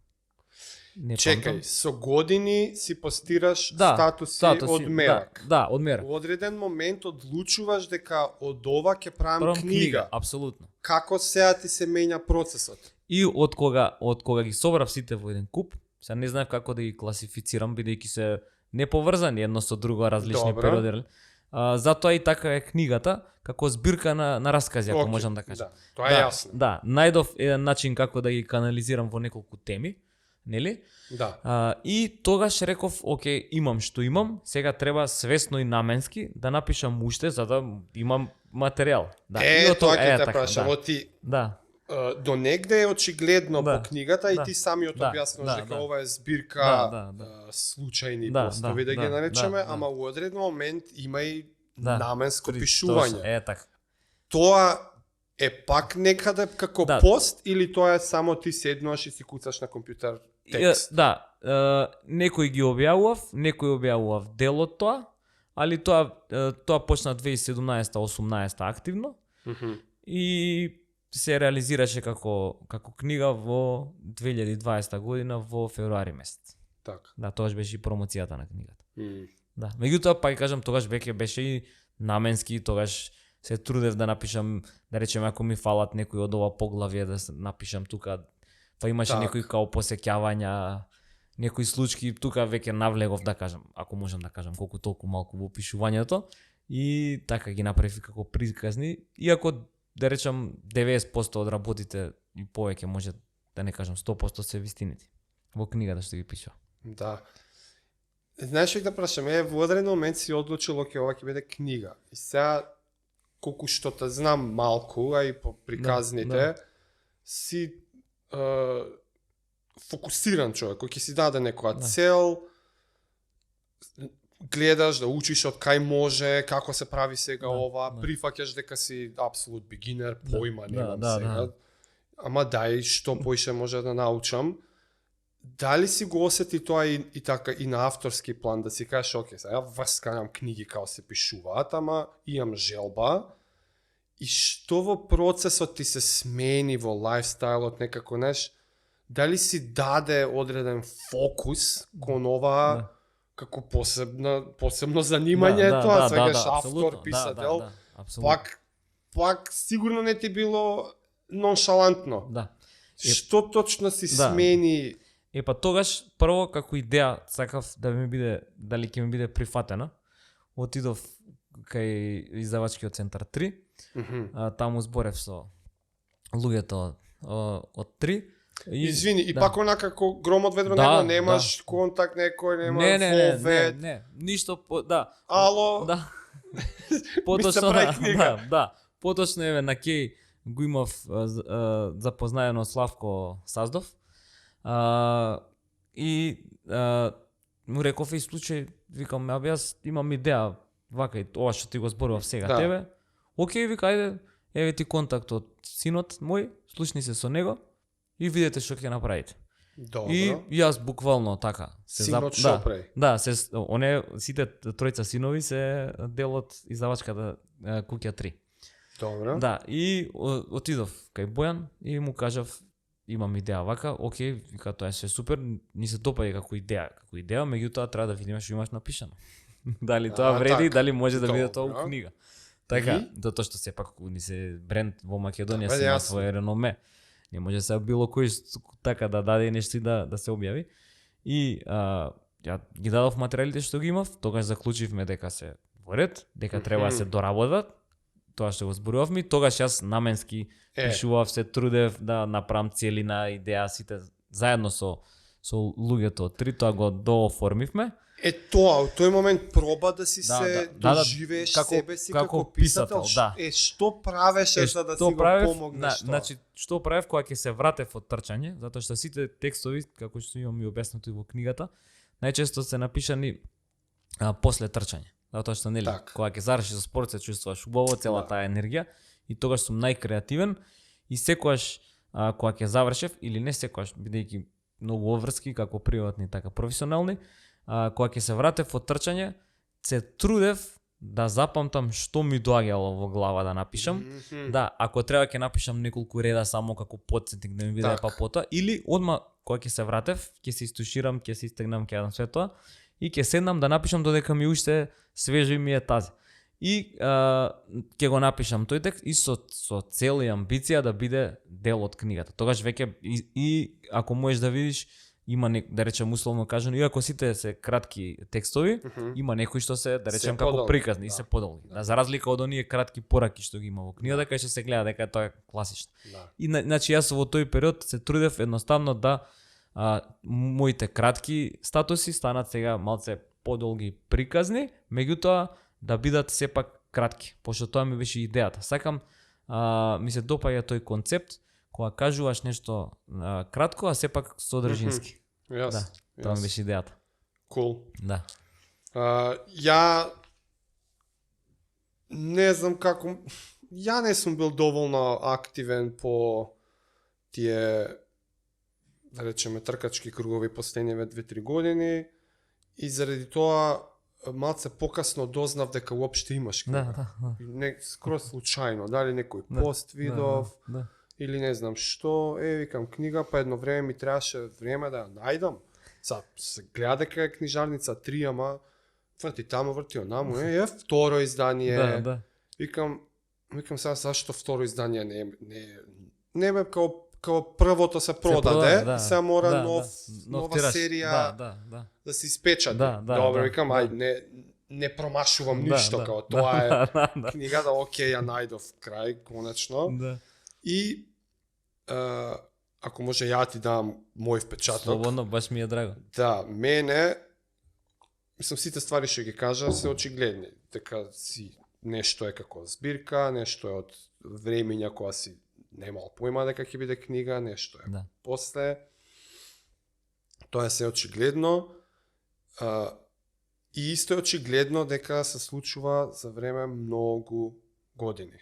[SPEAKER 1] Чекај, со години си постираш статуси од мерак.
[SPEAKER 2] Да, од мерак.
[SPEAKER 1] Во одреден момент одлучуваш дека од ова ќе правам книга.
[SPEAKER 2] Апсолутно.
[SPEAKER 1] Како сега ти се менја процесот?
[SPEAKER 2] И од кога ги собрав сите во еден куп, се не знаев како да ги класифицирам, бидејќи се неповрзани едно со друго, различни периоди. Затоа и така е книгата, како збирка на раскази, ако можам да кажам.
[SPEAKER 1] Да, тоа е јасно.
[SPEAKER 2] Да, најдов еден начин како да ги канализирам во неколку теми, нели?
[SPEAKER 1] Да.
[SPEAKER 2] И тогаш реков, окей, имам што имам, сега треба свесно и наменски да напишам уште за да имам материјал. Да.
[SPEAKER 1] Тоа ќе те прашам, ти.
[SPEAKER 2] Да.
[SPEAKER 1] До негде е очигледно по книгата и ти самиот објаснуваш дека ова е збирка случајни постови да ги наречеме, ама во одреден момент има и наменско пишување.
[SPEAKER 2] Така.
[SPEAKER 1] Тоа е пак некаде како пост или тоа е само ти седнуваш и си куцаш на компјутер текст?
[SPEAKER 2] Да, некој ги објавував дел од тоа, али тоа почна 2017-18 активно и се реализираше како книга во 2020 година во февруари месец.
[SPEAKER 1] Така.
[SPEAKER 2] Да, тогаш беше и промоцијата на книгата. Да, меѓутоа па кажам тогаш веќе беше и наменски, тогаш се трудев да напишам, да речеме ако ми фалат некои од ова поглавје да напишам тука, па имаше некои као посеќавања, некои случаи, тука веќе навлегов да кажам, ако можам да кажам колку толку малку во пишувањето и така ги направив како приказни, иако да речам 90% од работите и повеќе може да не кажам 100% се вистините во книгата што ги пишува.
[SPEAKER 1] Да. Знаеш што да прашам, во одреден момент си одлучил оке ова ќе биде книга. И сега колку што те знам малку, а и по приказните, си фокусиран човек, кој ќе си даде некоја цел, гледаш да учиш од кај може, како се прави сега ова, прифаќаш дека си апсолут бигинер, поима немам сега. Ама дај што поише може да научам. Дали си го осети тоа и така и на авторски план да си кажеш оке, сега врсканам книги како се пишуваат, ама имам желба. И што во процесот ти се смени во лајфстајлот некако, знаеш, дали си даде одреден фокус кон ова како посебно занимање тоа, свегаш автор, писател. Пак сигурно не ти било ноншалантно.
[SPEAKER 2] Да.
[SPEAKER 1] Што точно си смени?
[SPEAKER 2] Па тогаш прво како идеја сакав да ми биде, дали ќе ми биде прифатена. Отидов кај издавачкиот центар 3. Таму зборев со луѓето од 3.
[SPEAKER 1] Извини, и пак онака како гром од ведро небо, немаш контакт некој, нема фовет.
[SPEAKER 2] Не, ништо
[SPEAKER 1] Ало.
[SPEAKER 2] Да. Поточно поточно еве на кеј го имав запознаено Славко Саздов. И му реков и случај, викам, јас имам идеја, вака и ова што ти го зборував сега тебе. Океј, вика, ајде, еве ти контакт од синот мој, слушни се со него и видете што ќе направите.
[SPEAKER 1] Добро.
[SPEAKER 2] И јас буквално така
[SPEAKER 1] синот што прави?
[SPEAKER 2] Да, сите тројца синови се дел од издавачката Куќа 3.
[SPEAKER 1] Добро.
[SPEAKER 2] Да, и отидов кај Бојан и му кажав, имам идеја вака, океј, вика, тоа е све супер, ни се допаѓа како идеја, меѓутоа треба да видиме што имаш напишано. Дали тоа вреди, дали може да биде тоа у книга. Така, затоа што сепак ни се бренд во Македонија си има своје реноме. Не може се било кој така да даде нешто и да се објави. И ја ги дадов материјалите што ги имав, тогаш заклучивме дека се во ред, дека треба да се доработат. Тоа што го зборувавме, тогаш јас наменски пишував, се трудев да направам целина, идеја, сите заедно со луѓето од 3, тоа го дооформивме.
[SPEAKER 1] Тоа, во тој момент проба да си се доживееш себе си како писател. Што правеше за да си го помогнеш тоа?
[SPEAKER 2] Значи, што правев кога ќе се вратев од трчање, затоа што сите текстови, како што имам и објаснато и во книгата, најчесто се напишани после трчање. Затоа што нели, кога ќе завршиш со спорт се чувствуваш убаво, цела таа енергија и тогаш сум најкреативен и секогаш кога ќе завршев или не секогаш, бидејќи многу обврски како приватни така професионални, кога ќе се вратев од трчање, се трудев да запамтам што ми доаѓало во глава да напишам. Да, ако треба ќе напишам неколку реда само како потсетник да ми биде па потоа, или одма кога ќе се вратев, ќе се истуширам, ќе се истегнам, ќе јадам све тоа и ќе седнам да напишам додека ми уште свежи ми е тази. И ќе го напишам тој текст и со цел и амбиција да биде дел од книгата. Тогаш веќе и ако можеш да видиш, има да речем условно кажано, иако сите се кратки текстови, има некои што се да речем како приказни и се подолги. За разлика од оние кратки пораки што ги има во книгата, кај што се гледа дека тоа е класично. И значи јас во тој период се трудев едноставно да моите кратки статуси станат сега малце подолги приказни, меѓутоа да бидат сепак кратки, пошто тоа ми беше идејата. Сакам, ми се допаѓа тој концепт кога кажуваш нешто кратко, а сепак содржински. Да, тоа ми беше идејата.
[SPEAKER 1] Cool.
[SPEAKER 2] Да.
[SPEAKER 1] Ја не знам како, ја не сум бил доволно активен по тие, да речеме, тркачки кругови последниве 2-3 години и заради тоа малце покасно дознав дека уопште имаш книга. Не, скроз случајно, дали некој пост видов, или не знам што, викам книга, па едно време ми требаше време да ја најдам. Се гледа дека е книжарница 3, ама врти таму, врти онаму, второ издание. Викам сега зашто второ издание не бе као првото се продаде, сега мора нова серија да се испечати. Добро, викам, не промашувам ништо, као тоа е книгата, окей, ја најдов крај, конечно. И ако може ја ти дам мој впечаток.
[SPEAKER 2] Слободно, баш ми е драго.
[SPEAKER 1] Да, мене, мислам, сите ствари што ги кажа се очигледни. Дека си нешто е како збирка, нешто е од времења кога си немал појма дека ќе биде книга, нешто е после. Тоа е се очигледно. И исто е очигледно дека се случува за време многу години.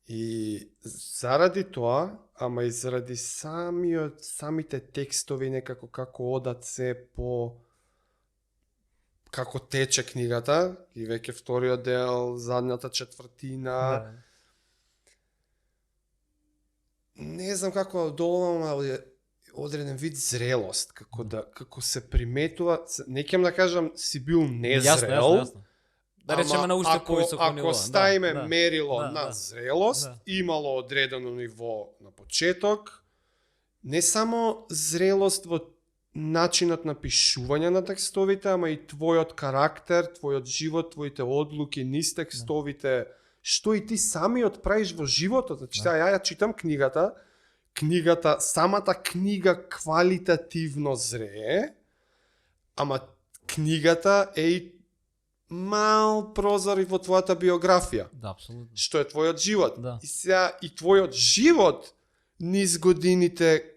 [SPEAKER 1] И заради тоа, ама и заради самите текстови некако како одат се по како тече книгата, и веќе вториот дел, задната четвртина. Не знам како долам, али одреден вид зрелост, како се приметува, не ќе да кажам си бил незрел.
[SPEAKER 2] Јасно. Да речеме на уште повисоко ниво.
[SPEAKER 1] Ако ставиме мерило на зрелост, имало одредено ниво на почеток, не само зрелост во начинот на пишување на текстовите, ама и твојот карактер, твојот живот, твоите одлуки низ текстовите, што и ти самиот правиш во животот. Значи, ја читам книгата, самата книга квалитативно зрее, ама книгата е и мал прозор и во твојата биографија.
[SPEAKER 2] Да, апсолутно.
[SPEAKER 1] Што е твојот живот.
[SPEAKER 2] Да.
[SPEAKER 1] И сега и твојот живот низ годините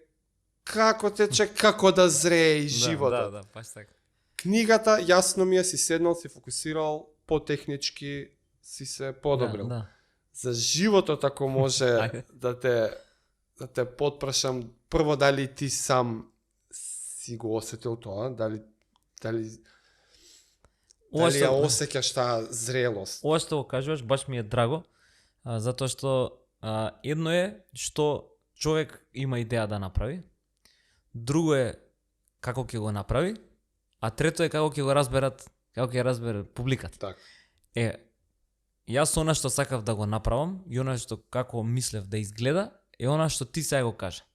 [SPEAKER 1] како тече, како да зрее и животот.
[SPEAKER 2] Да, паш така.
[SPEAKER 1] Книгата јасно ми е, си седнал, си фокусирал, по-технички си се подобрил.
[SPEAKER 2] Да.
[SPEAKER 1] За животот ако може да те потпрашам, прво дали ти сам си го осетил тоа, дали ја осеќаш таа зрелост?
[SPEAKER 2] Ова што го кажуваш баш ми е драго, затоа што едно е што човек има идеја да направи, друго е како ќе го направи, а трето е како ќе го разберат, како ќе разбере публиката.
[SPEAKER 1] Так.
[SPEAKER 2] Јас она што сакав да го направам и она што како мислев да изгледа е она што ти сега го кажа.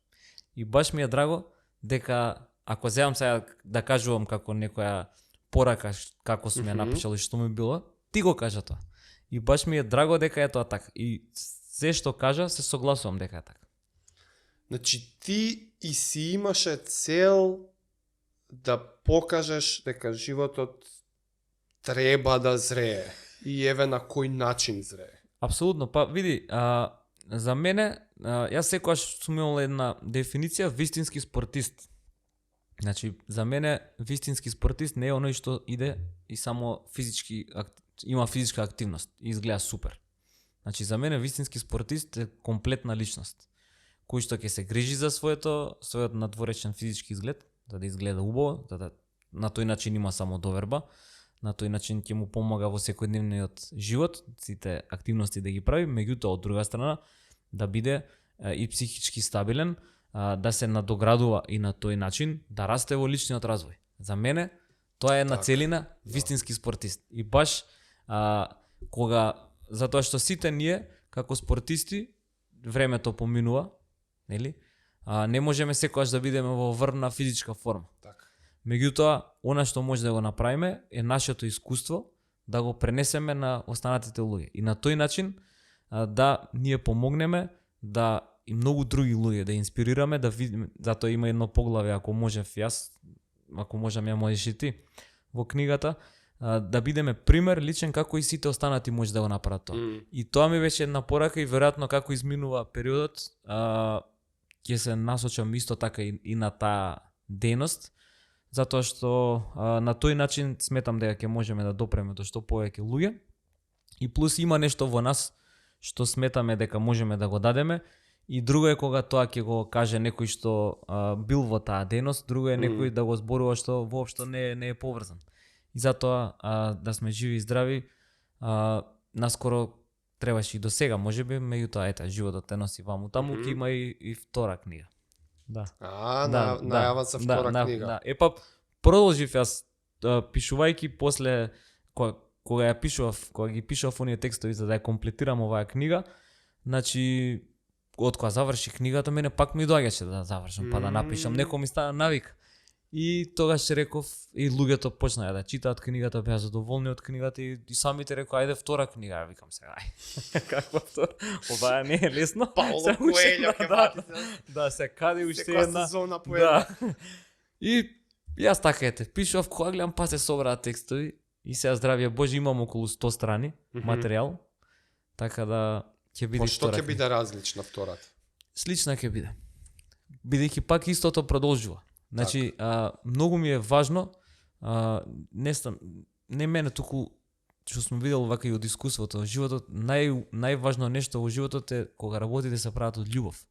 [SPEAKER 2] И баш ми е драго дека ако земам сега да кажувам како некоја порака како сум ја напишал и што ми било, ти го кажа тоа. И баш ми е драго дека е тоа така. И се што кажа се согласувам дека е така.
[SPEAKER 1] Значи ти и си имаше цел да покажеш дека животот треба да зрее и еве на кој начин зрее.
[SPEAKER 2] Апсолутно, па види, за мене, јас секогаш сум имал една дефиниција вистински спортист. Значи, за мене вистински спортист не е оној што иде и само има физичка активност и изгледа супер. Значи, за мене вистински спортист е комплетна личност, кој што ќе се грижи за својот надворечен физички изглед, да изгледа убаво, на тој начин има само доверба, на тој начин ќе му помага во секојдневниот живот, сите активности да ги прави, меѓутоа од друга страна да биде и психички стабилен, да се надоградува и на тој начин да расте во личниот развој. За мене тоа е една целина вистински спортист. И баш затоа што сите ние како спортисти времето поминува, нели? Не можеме секогаш да бидеме во врна физичка форма.
[SPEAKER 1] Така.
[SPEAKER 2] Меѓутоа, она што може да го направиме е нашето искуство да го пренесеме на останатите луѓе. И на тој начин да ние помогнеме да и многу други луѓе да инспирираме, да видиме, затоа има едно поглавје, ако можев јас, ако можам ја можеш и ти, во книгата, да бидеме пример личен како и сите останати може да го направат тоа. И тоа ми беше една порака и веројатно како изминува периодот, ќе се насочам исто така и на таа дејност, затоа што на тој начин сметам дека ќе можеме да допреме до што повеќе луѓе. И плюс има нешто во нас што сметаме дека можеме да го дадеме, и друго е кога тоа ќе го каже некој што бил во таа дејност, друго е некој да го зборува што воопшто не е поврзан. И затоа да сме живи и здрави, наскоро требаше и до сега, можеби, меѓутоа животот те носи ваму таму, ќе има и втора книга. Да.
[SPEAKER 1] Најава за втора книга.
[SPEAKER 2] Да. Па продолжив јас пишувајќи после кога ги пишував оние текстови за да ја комплетирам оваа книга, значи од кога заврши книгата мене пак ми доаѓаше да завршам, па да напишам, некој ми стана навик. И тогаш реков, и луѓето почнаа да читаат книгата, беа задоволни од книгата и самите рекоа ајде втора книга, ја викам сега, каква втора? Ова не е лесно.
[SPEAKER 1] Пауло Коелјо ќе фати се.
[SPEAKER 2] Да, се каде уште една.
[SPEAKER 1] Сезона по една.
[SPEAKER 2] И јас така пишував, кога гледам па се собраат текстови и сега здравје Боже имам околу 100 страни материјал, така да ќе биде
[SPEAKER 1] втора. Што ќе биде различна втората?
[SPEAKER 2] Слична ќе биде. Бидејќи пак истото продолжува. Значи, многу ми е важно, не мене туку, што сме видел вака и од искуството, животот, најважно нешто во животот е кога работите се прават од љубов.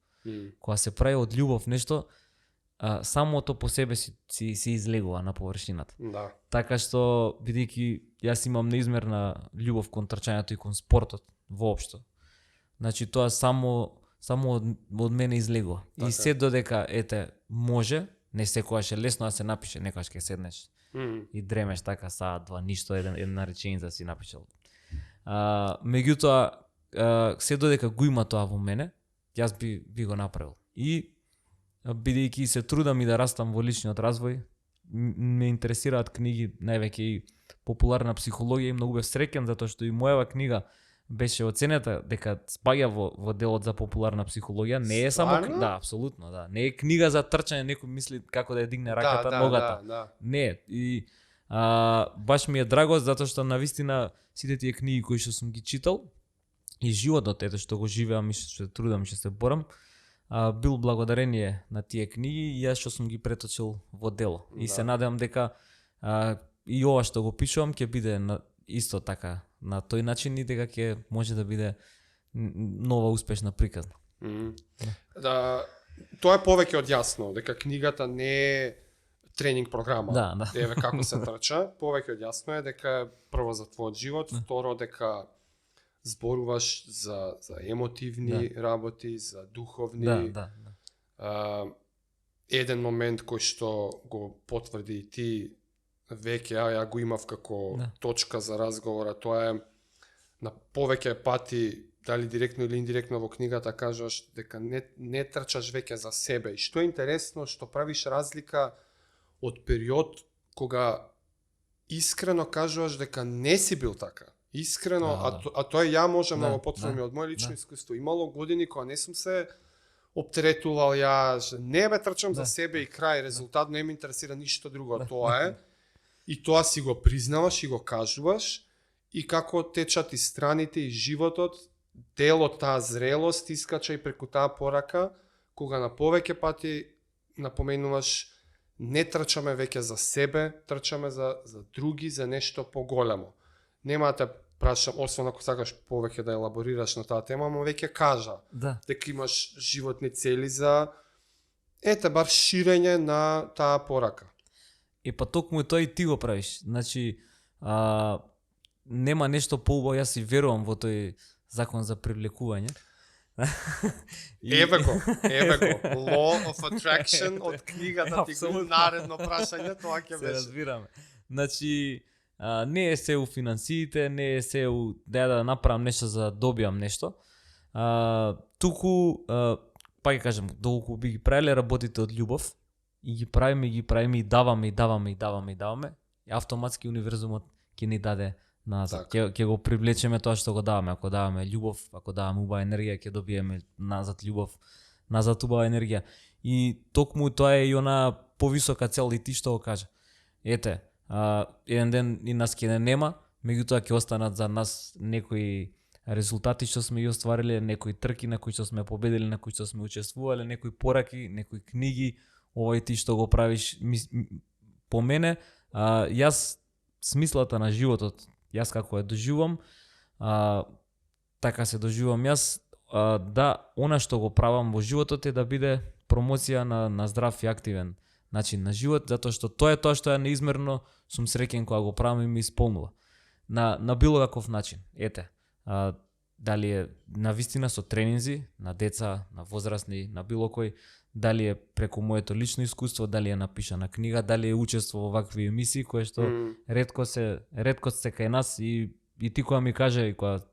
[SPEAKER 2] Кога се прави од љубов нешто, самото по себе си излегува на површината.
[SPEAKER 1] Да.
[SPEAKER 2] Така што, бидејќи јас имам неизмерна љубов кон трчањето и кон спортот воопшто. Значи, тоа само само од мене излегува. И се додека може, не секогаш е лесно да се напише, некогаш ќе седнеш и дремеш така саат два, ништо една реченица си напишал. Меѓутоа, се додека го има тоа во мене, јас би го направил. И бидејќи се трудам и да растам во личниот развој, ме интересираат книги, највеќе и популарна психологија, и многу бев среќен затоа што и мојава книга беше оценета дека спаѓа во делот за популарна психологија. Не е само да, апсолутно, да. Не е книга за трчање, некој мисли како да ја дигне раката, ногата. Не, и баш ми е драго затоа што навистина сите тие книги кои што сум ги читал и животот што го живеам и што се трудам, што се борам, бил благодарение на тие книги и јас што сум ги преточил во дело. И се надевам дека и ова што го пишувам ќе биде исто така на тој начин и дека ќе може да биде нова успешна приказна.
[SPEAKER 1] Да, тоа е повеќе од јасно, дека книгата не е тренинг програма. Еве како се трча, повеќе од јасно е дека прво за твојот живот, второ дека зборуваш за емотивни работи, за духовни. Еден момент кој што го потврди и ти веќе, ја го имав како точка за разговора, тоа е на повеќе пати, дали директно или индиректно во книгата кажаш дека не трчаш веќе за себе. И што е интересно, што правиш разлика од период кога искрено кажуваш дека не си бил така. Искрено, а тоа ја можам да го потврдам од моје лично искуство. Имало години кога не сум се оптеретувал, не трчам за себе и крај, резултат не ме интересира ништо друго, тоа е. И тоа си го признаваш и го кажуваш, и како течат и страните и животот, дел од таа зрелост искача и преку таа порака, кога на повеќе пати напоменуваш не трчаме веќе за себе, трчаме за други, за нешто поголемо. Нема да прашам, освен ако сакаш повеќе да елаборираш на таа тема, но веќе кажа дека имаш животни цели за бар ширење на таа порака.
[SPEAKER 2] И па токму тоа и ти го правиш. Значи, нема нешто поубаво, јас си верувам во тој закон за привлекување.
[SPEAKER 1] Еве го. Law of Attraction од книгата ти го наредно прашање, тоа ќе беше.
[SPEAKER 2] Се разбираме. Значи, не е се у финансиите, не е се у да направам нешто за да добиам нешто. Туку, па ќе кажем, доколку би ги правиле работите од љубов, и ги правиме и даваме, и автоматски универзумот ќе ни даде назад. Ќе го привлечеме тоа што го даваме. Ако даваме љубов, ако даваме убава енергија, ќе добиеме назад љубов, назад убава енергија. И токму тоа е и она повисока цел, и ти што го кажа. Ете, еден ден и нас ќе нема, меѓутоа ќе останат за нас некои резултати што сме ги оствариле, некои трки на кои што сме победили, на кои што сме учествувале, некои пораки, некои книги, овој ти што го правиш. По мене, јас смислата на животот, јас како ја доживувам, така се доживувам јас, да, она што го правам во животот е да биде промоција на здрав и активен начин на живот, затоа што тоа е тоа што ја неизмерно сум среќен кога го правам и ми исполнува. На било каков начин. Ете, дали е на вистина со тренинзи, на деца, на возрастни, на било кој, дали е преку моето лично искуство, дали е напишана книга, дали е учество во вакви емисии кои што ретко се кај нас, и ти кога ми кажа, и кога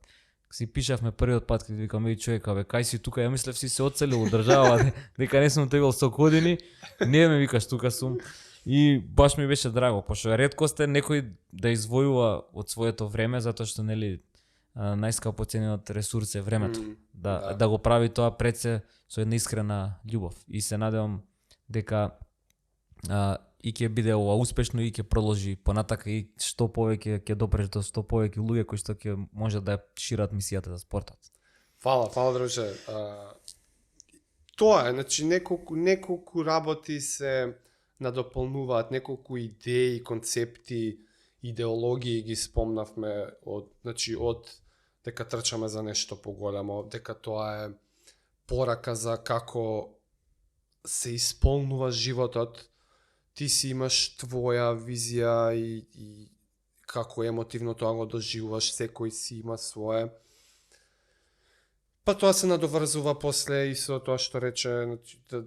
[SPEAKER 2] си пишавме првиот пат, кога викам, еј човек, кај си тука, ја мислев си се одселил од држава, дека не сум требал 100 години, не ме викаш, тука сум. И баш ми беше драго, пошто ретко сте некој да извојува од своето време, затоа што нели најскапо ценениот ресурс е времето. Да го прави тоа пред се со една искрена љубов. И се надевам дека и ќе биде ова успешно и ќе продолжи понатака, и што повеќе ќе допреш до што повеќе луѓе кои што ќе може да шират мисијата за спортот.
[SPEAKER 1] Фала друже. Тоа е, значи неколку работи се надополнуваат, неколку идеи, концепти, идеологии ги спомнавме од дека трчаме за нешто поголемо, дека тоа е порака за како се исполнува животот. Ти си имаш твоја визија и како емотивно тоа го доживуваш, секој си има свое. Па тоа се надоврзува после и со тоа што рече, значи, да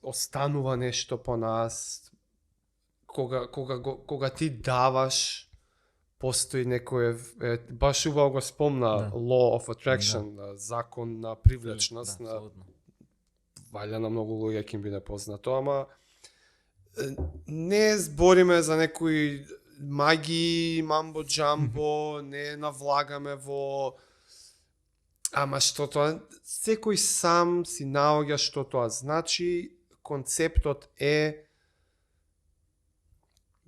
[SPEAKER 1] останува нешто по нас. Кога ти даваш, постои некој, баш убаво го спомна, law of attraction, закон на привлечност, валја на многу луѓе ќе им биде познато, ама не збориме за некои маги, мамбо джамбо, не навлагаме во ама што тоа, секој сам си наоѓа што тоа значи, концептот е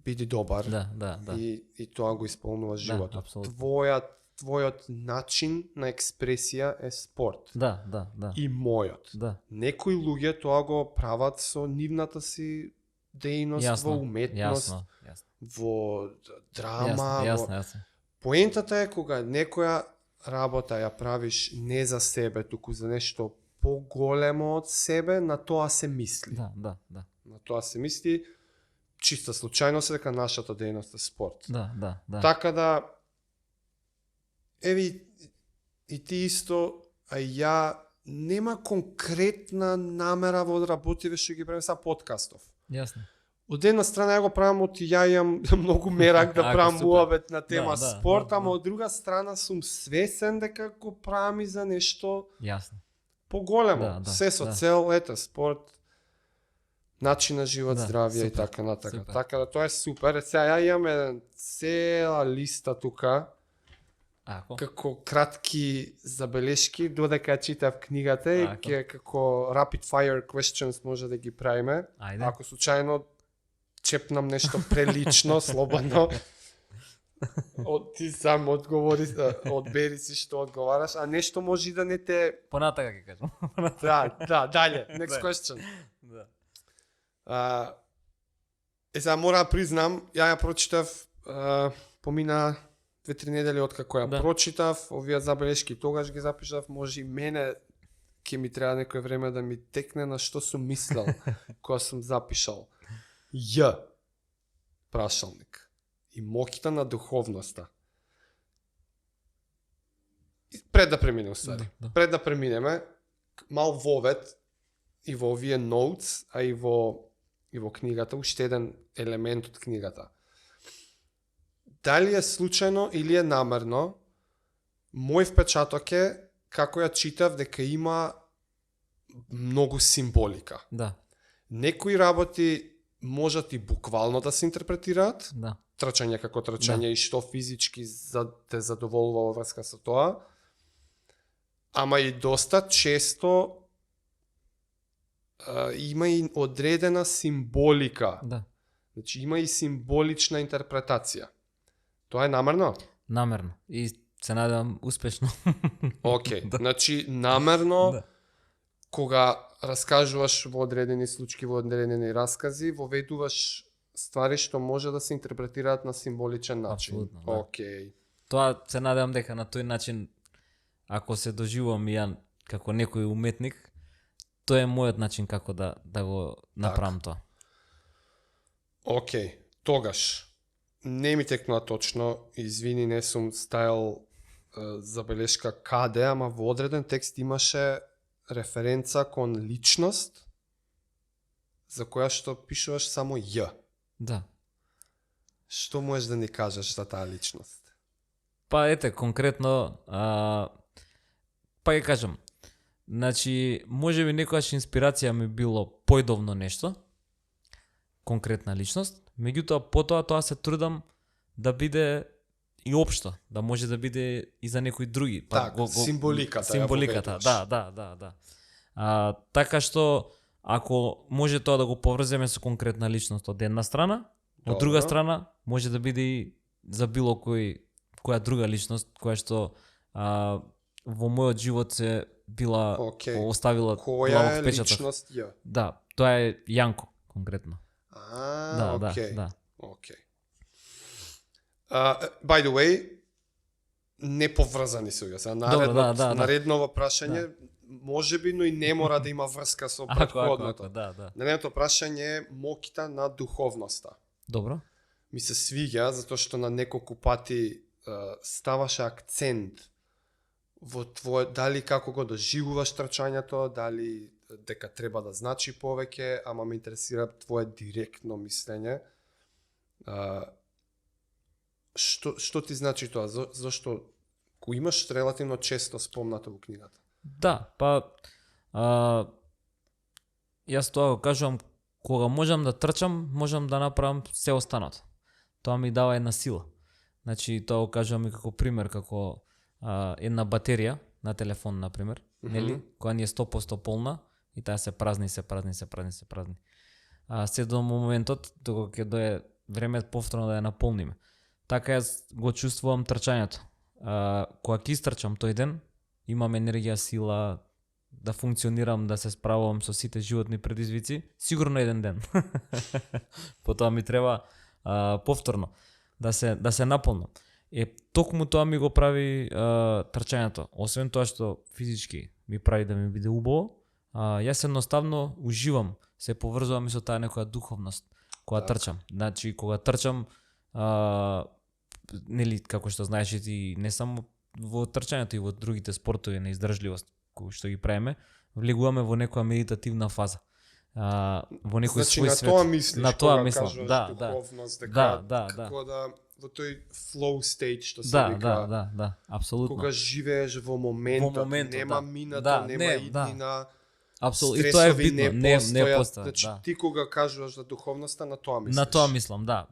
[SPEAKER 1] биди добар.
[SPEAKER 2] Да.
[SPEAKER 1] И тоа го исполнува животот.
[SPEAKER 2] Да,
[SPEAKER 1] твојот начин на експресија е спорт.
[SPEAKER 2] Да.
[SPEAKER 1] И мојот.
[SPEAKER 2] Да.
[SPEAKER 1] Некои луѓе тоа го прават со нивната си дејност, во уметност, во драма.
[SPEAKER 2] Јасно.
[SPEAKER 1] Поентата е кога некоја работа ја правиш не за себе, туку за нешто поголемо од себе, на тоа се мисли.
[SPEAKER 2] Да.
[SPEAKER 1] На тоа се мисли. Чиста случајност е дека нашата дејност е спорт.
[SPEAKER 2] Да.
[SPEAKER 1] Така да, еви, и ти исто, а ја нема конкретна намера во работиве што ги правим са подкастов.
[SPEAKER 2] Јасно.
[SPEAKER 1] Од една страна ја го правам од ја имам многу мерак да правам муабет на тема спорт, ама од друга страна сум свесен дека го правам и за нешто поголемо. Се со цел, спорт, начин на живот, здравје и така натака. Така да тоа е супер. Сега ја имам една цела листа тука, како кратки забелешки, додека ја читав книгата и како rapid fire questions може да ги правиме. Ако случајно чепнам нешто прелично, слободно, ти сам одговори, одбери си што одговараш, а нешто може и да не те...
[SPEAKER 2] Понатака ќе кажам.
[SPEAKER 1] Да, дале, next question. Сега мора да признам, ја прочитав, помина 2-3 недели откако ја прочитав, овие забелешки тогаш ги запишав, може и мене ќе ми треба некој време да ми текне на што сум мислел кога сум запишал. Прашалник. И моките на духовноста. Пред да преминем, пред да преминеме, мал вовет и во овие notes, а и во книгата, уште еден елемент од книгата. Дали е случајно или е намерно, мој впечаток е, како ја читав, дека има многу символика. Некои работи можат и буквално да се интерпретираат, трчање како трчање и што физички те задоволува во врска со тоа, ама и доста често има и одредена символика. Значи има и символична интерпретација. Тоа е намерно?
[SPEAKER 2] Намерно. И се надевам успешно.
[SPEAKER 1] Океј, значи намерно кога раскажуваш во одредени случаи, во одредени раскази, воведуваш ствари што може да се интерпретираат на символичен начин.
[SPEAKER 2] Апсолутно,
[SPEAKER 1] Океј.
[SPEAKER 2] Тоа се надевам дека на тој начин, ако се доживувам и ја како некој уметник, тоа е мојот начин како да го направам тоа.
[SPEAKER 1] Океј, тогаш не ми текнува точно, извини, не сум ставил забелешка каде, ама во одреден текст имаше референца кон личност за која што пишуваш само Ј. Што можеш да ни кажеш за таа личност?
[SPEAKER 2] Па ете, конкретно, па ја кажам, значи, може би некојаш инспирација ми било појдовно нешто, конкретна личност, меѓутоа потоа тоа се трудам да биде и општо, да може да биде и за некои други.
[SPEAKER 1] Символиката.
[SPEAKER 2] Да. Така што, ако може тоа да го поврземе со конкретна личност од една страна, од друга страна може да биде и за било која друга личност која што во мојот живот се била оставила
[SPEAKER 1] која е личност Ј?
[SPEAKER 2] Да, тоа е Јанко конкретно.
[SPEAKER 1] Океј. By the way, не поврзани се сега. Наредново прашање, може би, но и не мора да има врска со претходното. Наредното прашање е моките на духовноста.
[SPEAKER 2] Добро.
[SPEAKER 1] Ми се свиѓа, затоа што на неколку пати ставаше акцент во твое, дали како го доживуваш трчањето, дали дека треба да значи повеќе, ама ме интересира твое директно мислење. Што ти значи тоа? Зошто го имаш релативно често спомнато во книгата?
[SPEAKER 2] Да, па јас тоа го кажувам, кога можам да трчам, можам да направам се останато. Тоа ми дава една сила. Значи, тоа го кажувам и како пример, како една батерија на телефон, например, нели, која ни е 100% полна и таа се празни. Се до моментот, докога ќе дое време повторно да ја наполниме. Така јас го чувствувам трчањето. Кога ќе истрчам тој ден, имам енергија, сила да функционирам, да се справувам со сите животни предизвици, сигурно еден ден. Потоа ми треба повторно да се наполнам. Токму тоа ми го прави трчањето. Освен тоа што физички ми прави да ми биде убаво, јас едноставно уживам, се поврзувам и со таа некоја духовност кога трчам. Значи, кога трчам, нели, како што знаеш и ти, не само во трчањето и во другите спортови на издржливост кои што ги правиме, влегуваме во некоја медитативна фаза. Во некој
[SPEAKER 1] значи,
[SPEAKER 2] свој
[SPEAKER 1] на
[SPEAKER 2] свет.
[SPEAKER 1] тоа мислиш,
[SPEAKER 2] на тоа
[SPEAKER 1] кога
[SPEAKER 2] мислам.
[SPEAKER 1] кажуваш
[SPEAKER 2] Да,
[SPEAKER 1] духовност,
[SPEAKER 2] да.
[SPEAKER 1] дека како да во тој flow state што се вика.
[SPEAKER 2] Да, апсолутно.
[SPEAKER 1] Кога живееш во моментот, нема минато, нема иднина.
[SPEAKER 2] Апсолутно. И тоа е битно, не постоја.
[SPEAKER 1] Значи, ти кога кажуваш за духовноста, на тоа мислиш.
[SPEAKER 2] На тоа мислам, да.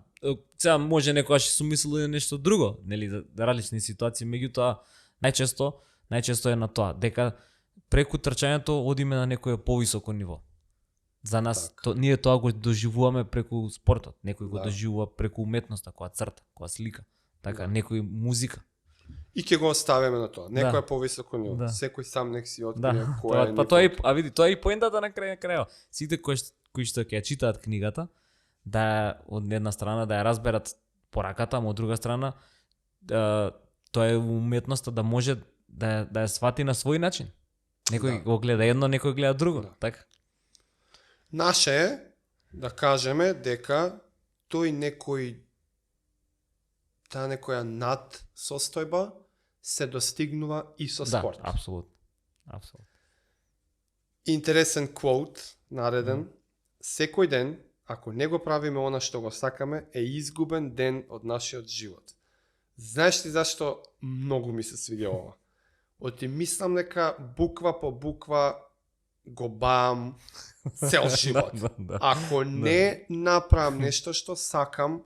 [SPEAKER 2] Сега може некогаш сум мислил и нешто друго, нели, за различни ситуации, меѓутоа најчесто е на тоа дека преку трчањето одиме на некое повисоко ниво. За нас ние тоа го доживуваме преку спортот, некој го доживува преку уметноста, која црта, која слика, така, некој музика.
[SPEAKER 1] И ќе го оставиме на тоа. Некој повисоко ниво. Секој сам нек си открие кој е.
[SPEAKER 2] Па тоа е, види, тоа е и поентата на крајот. Сите кои што ќе ја читаат книгата, да од една страна да ја разберат пораката, а од друга страна тоа е уметноста да може да ја свати на свој начин. Некој го гледа едно, некој гледа друго, така.
[SPEAKER 1] Наше е да кажеме дека таа некоја над состојба се достигнува и со спорт.
[SPEAKER 2] Да, апсолутно.
[SPEAKER 1] Интересен квот нареден. Секој ден, ако не го правиме она што го сакаме, е изгубен ден од нашиот живот. Знаеш ли зашто многу ми се свиѓа ова? Оти мислам дека буква по буква го баам цел живот. Ако не направам нешто што сакам,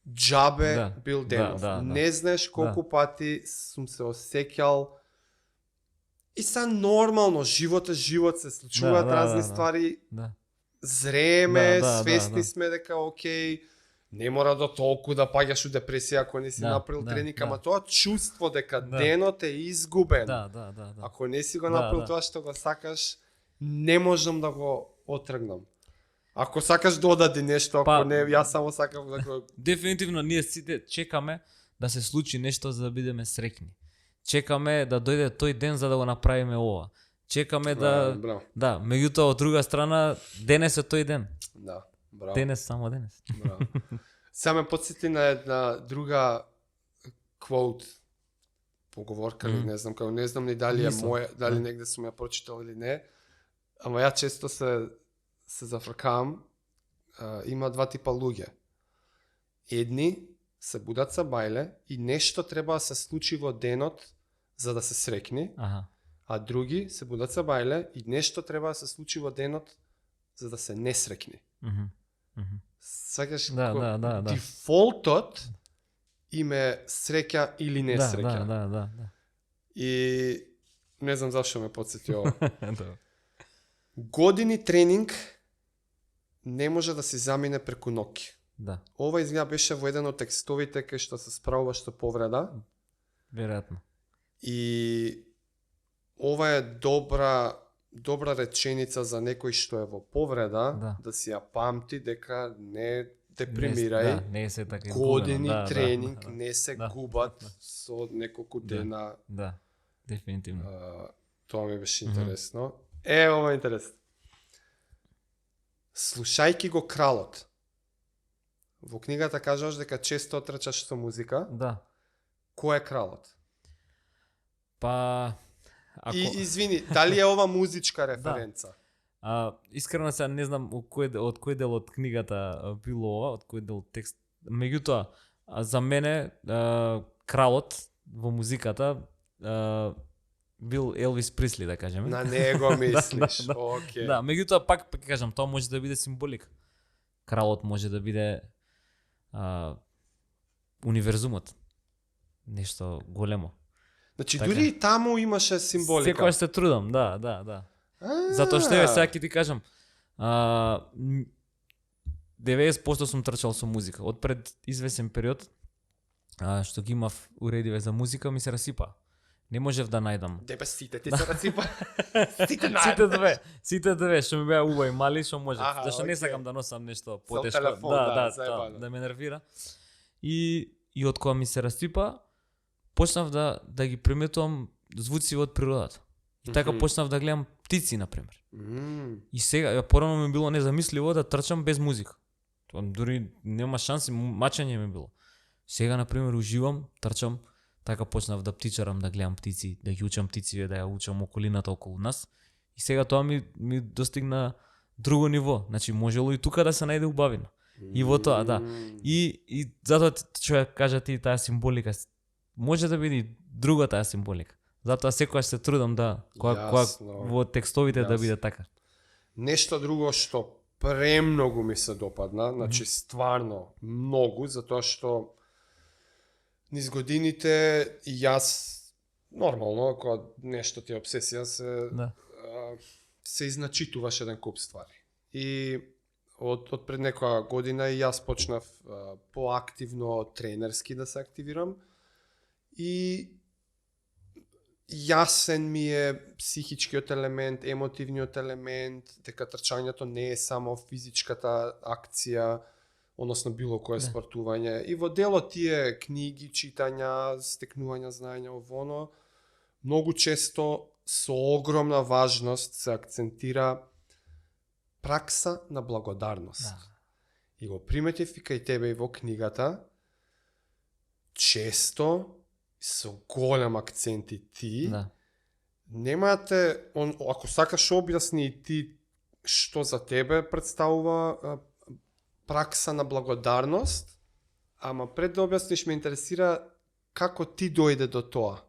[SPEAKER 1] џабе бил денов. Не знаеш колку пати сум се осеќал и са нормално, живот се случуваат разни ствари. Зрееме, свесни сме дека окей, не мора до толку да паѓаш у депресија ако не си направил тренинг, ама тоа чувство дека денот е изгубен. Ако не си го направил тоа што го сакаш, не можам да го отргнам. Ако сакаш додади нешто, ако не, јас само сакам да го...
[SPEAKER 2] Дефинитивно, ние сите чекаме да се случи нешто за да бидеме среќни. Чекаме да дојде тој ден за да го направиме ова. Чекаме да, меѓутоа од друга страна, денес е тој ден.
[SPEAKER 1] Да, браво.
[SPEAKER 2] Денес, само денес.
[SPEAKER 1] Браво. Сега ме потсети на една друга квот, поговорка или не знам ни дали е моја, дали негде сум ја прочитал или не, ама ја често се зафркавам. Има два типа луѓе. Едни се будат са бајле и нешто треба да се случи во денот за да се среќни. А други се будат са бајле и нешто треба да се случи во денот за да се несреќни. Сакаш дефолтот им е среќа или несреќа.
[SPEAKER 2] Да.
[SPEAKER 1] И не знам зашто ме потсети ова. Години тренинг не може да се замине преку ноќ.
[SPEAKER 2] Да.
[SPEAKER 1] Ова изгледа беше во еден од текстовите кај што се справува што повреда.
[SPEAKER 2] Веројатно.
[SPEAKER 1] И ова е добра реченица за некој што е во повреда, да си ја памти дека не депримирај.
[SPEAKER 2] Не се така
[SPEAKER 1] години тренинг не се губат со неколку дена.
[SPEAKER 2] Да, дефинитивно.
[SPEAKER 1] Тоа ми беше интересно. Ова е интересно. Слушајки го кралот. Во книгата кажаш дека често трчаш со музика.
[SPEAKER 2] Да.
[SPEAKER 1] Кој е кралот?
[SPEAKER 2] Па
[SPEAKER 1] И извини, дали е ова музичка референца?
[SPEAKER 2] Искрено сега не знам од кој дел од книгата било ова, од кој дел текст. Меѓутоа, за мене кралот во музиката бил Елвис Присли, да кажеме.
[SPEAKER 1] На него мислиш, окей.
[SPEAKER 2] Да, меѓутоа пак кажам, тоа може да биде символика. Кралот може да биде универзумот. Нешто големо.
[SPEAKER 1] Значи дури и таму имаше символика.
[SPEAKER 2] Секогаш се трудам, да. Затоа што сега ќе ти кажам, 90% сум трчал со музика. Од пред извесен период, што ги имав уредиве за музика, ми се расипа. Не можев да најдам.
[SPEAKER 1] Тебе сите ти се расипа.
[SPEAKER 2] Сите две, што ми беа убави мали, што можев. Зашто не сакам да носам нешто потешко. Да ме нервира. И од кога ми се расипа, почнав да ги приметувам звуци од природата. И така почнав да гледам птици, например. И сега, порано ми било незамисливо да трчам без музика. Тоа дури нема шанси, мачење ми било. Сега, например, уживам, трчам, така почнав да птичарам, да гледам птици, да ги учам птици, да ја учам околината околу нас. И сега тоа ми достигна друго ниво. Значи, можело и тука да се најде убавина. И во тоа, да. И затоа човек кажа ти таа символика, може да биде друга таа символика. Затоа секогаш се трудам да кога во текстовите да биде така.
[SPEAKER 1] Нешто друго што премногу ми се допадна, значи стварно многу, затоа што низ годините и јас нормално кога нешто ти е обсесија се изначитуваш еден куп ствари. И од пред некоја година и јас почнав поактивно тренерски да се активирам и јасен ми е психичкиот елемент, емотивниот елемент, дека трчањето не е само физичката акција, односно било кое спортување. И во дело тие книги, читања, стекнувања знаења овоно, многу често со огромна важност се акцентира пракса на благодарност. Да. И го приметив и кај тебе и во книгата, често со голем акцент и ти, немате, ако сакаш објасни и ти што за тебе представува пракса на благодарност, ама пред да објасниш ме интересира како ти дојде до тоа.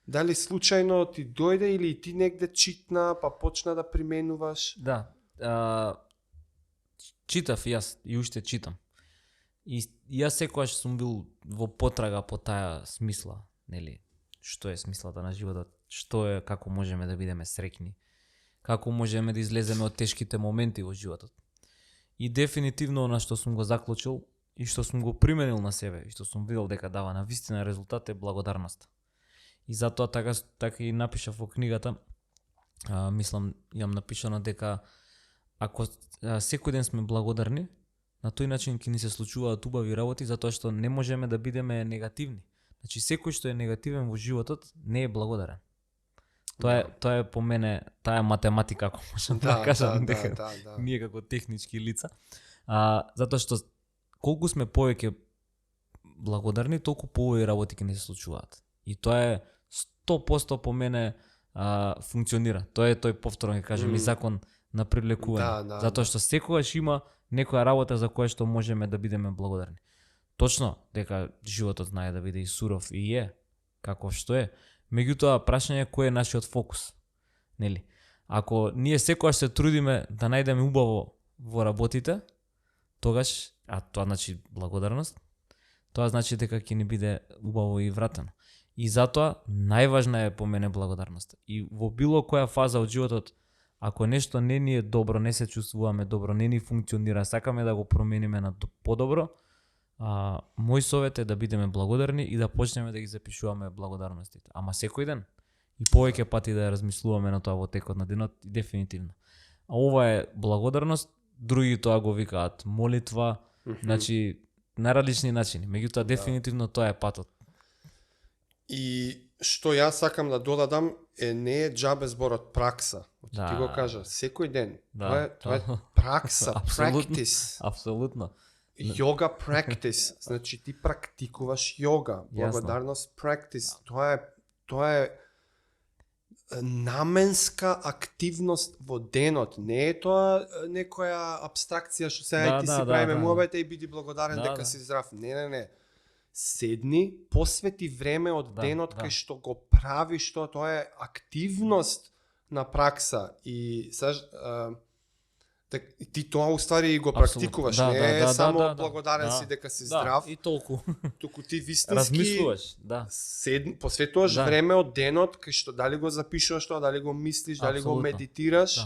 [SPEAKER 1] Дали случајно ти дојде или ти негде читна, па почна да применуваш?
[SPEAKER 2] Да. Читав јас и уште читам. И јас секогаш сум бил во потрага по таа смисла, нели? Што е смислата на животот? Што е, како можеме да бидеме среќни? Како можеме да излеземе од тешките моменти во животот? И дефинитивно на што сум го заклучил и што сум го применил на себе и што сум видел дека дава на вистина резултат е благодарност. И затоа така и напишав во книгата, мислам, јам напишано дека ако секој ден сме благодарни, на тој начин ќе ни се случуваат убави работи, затоа што не можеме да бидеме негативни. Значи секој што е негативен во животот не е благодарен. Тоа е по мене, таа е математика, ако можам да кажам, дека ние како технички лица. Затоа што колку сме повеќе благодарни, толку поубави работи ќе ни се случуваат. И тоа е 100% по мене функционира. Тоа е тој повторно ќе кажем и закон на привлекување. Затоа што секогаш има некоја работа за која што можеме да бидеме благодарни. Точно дека животот знае да биде и суров и е како што е. Меѓутоа прашање е кој е нашиот фокус. Нели? Ако ние секогаш се трудиме да најдеме убаво во работите, тогаш, тоа значи благодарност, тоа значи дека ќе ни биде убаво и вратено. И затоа најважна е по мене благодарноста. И во било која фаза од животот, ако нешто не ни е добро, не се чувствуваме добро, не ни функционира, сакаме да го промениме на подобро, мој совет е да бидеме благодарни и да почнеме да ги запишуваме благодарностите. Ама секој ден и повеќе пати да размислуваме на тоа во текот на денот, дефинитивно. А ова е благодарност, други тоа го викаат молитва, значи на различни начини. Меѓутоа дефинитивно тоа е патот.
[SPEAKER 1] И што јас сакам да додадам е не е џабе зборот пракса. Ти го кажа секој ден. Тоа е пракса, practice.
[SPEAKER 2] Апсолутно.
[SPEAKER 1] Йога practice, значи ти практикуваш йога, благодарност practice. Тоа е наменска активност во денот. Не е тоа некоја абстракција што сега ти си правиме муабет и биди благодарен дека си здрав. Не. Седни, посвети време од денот кај што го правиш тоа е активност на пракса и ти тоа уствари го практикуваш, не е само благодарен си дека си здрав.
[SPEAKER 2] И толку.
[SPEAKER 1] Туку ти вистински
[SPEAKER 2] размислуваш,
[SPEAKER 1] посветуваш време од денот кај што дали го запишуваш тоа, дали го мислиш, дали го медитираш.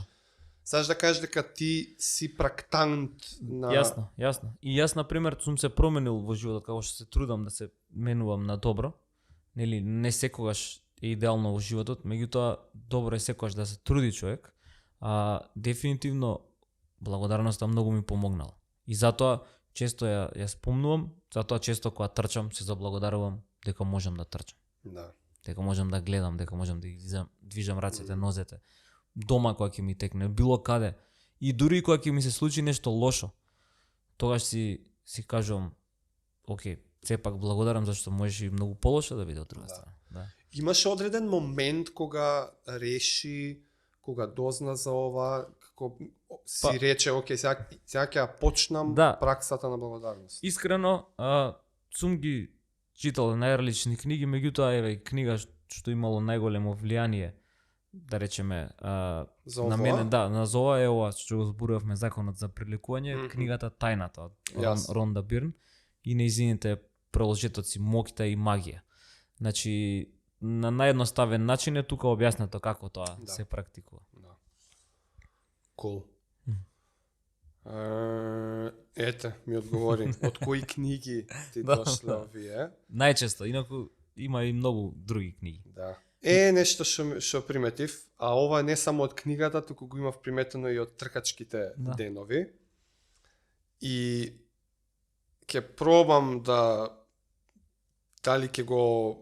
[SPEAKER 1] Саш да кажеш дека ти си практант на...
[SPEAKER 2] Јасно. И јас, например, сум се променил во животот, како што се трудам да се менувам на добро. Нели, не секогаш е идеално во животот, меѓутоа добро е секогаш да се труди човек. Дефинитивно благодарноста многу ми помогнала. И затоа често ја спомнувам, затоа често кога трчам се заблагодарувам дека можам да трчам.
[SPEAKER 1] Да.
[SPEAKER 2] Дека можам да гледам, дека можам да движам рацете, нозете. Дома кога ќе ми текне, било каде. И дури кога ќе ми се случи нешто лошо, тогаш си кажувам, окей, сепак благодарам зашто можеш и многу полошо да биде од друга страна. Да.
[SPEAKER 1] Имаше одреден момент кога реши, кога дозна за ова, како си рече, окей, сега ќе ја почнам праксата на благодарност.
[SPEAKER 2] Искрено, сум ги читал најразлични книги, меѓутоа еве книга што имало најголемо влијание, да речеме, на мене, на Зова е ова што го зборувавме, Законот за приликување, книгата Тајната од Ронда Бирн и нејзините проложетоци Моќта и магија. Значи, на наједноставен начин е тука објаснето како тоа се практикува.
[SPEAKER 1] Cool. Ете, ми одговори. Од кои книги ти дошле овие?
[SPEAKER 2] Најчесто, инаку има и многу други книги.
[SPEAKER 1] Да. Нешто што приметив, а ова не само од книгата, туку го имав приметено и од тркачките денови. И ќе пробам дали ќе го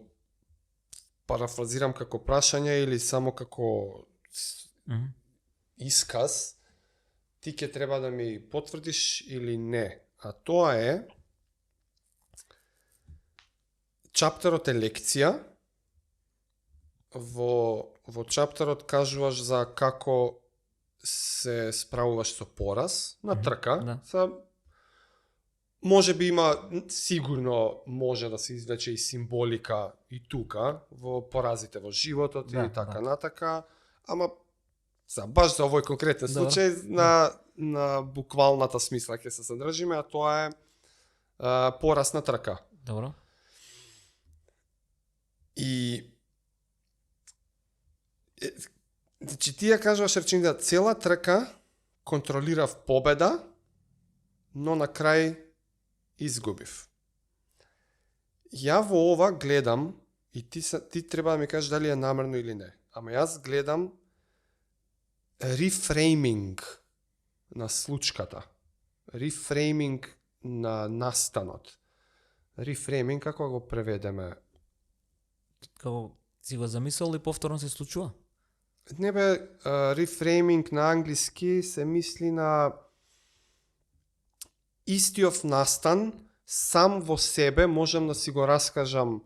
[SPEAKER 1] парафразирам како прашање или само како исказ, ти ќе треба да ми потврдиш или не. А тоа е чаптерот е лекција. Во чаптерот кажуваш за како се справуваш со пораз на трка. Може би има, сигурно може да се извлече и символика и тука во поразите во животот и така натака, ама баш за овој конкретен случај на буквалната смисла ќе се содржиме, а тоа е пораз на трка.
[SPEAKER 2] Добро.
[SPEAKER 1] И значи ти ја кажуваш реченица, цела трка контролирав победа, но на крај изгубив. Ја во ова гледам, и ти треба да ми кажеш дали е намерно или не, ама јас гледам рефрейминг на случката, рефрейминг на настанот. Рефрейминг, како го преведеме?
[SPEAKER 2] Како си го замислил и повторно се случува?
[SPEAKER 1] Не бе, рефрейминг на англиски се мисли на истиот настан, сам во себе можам да си го раскажам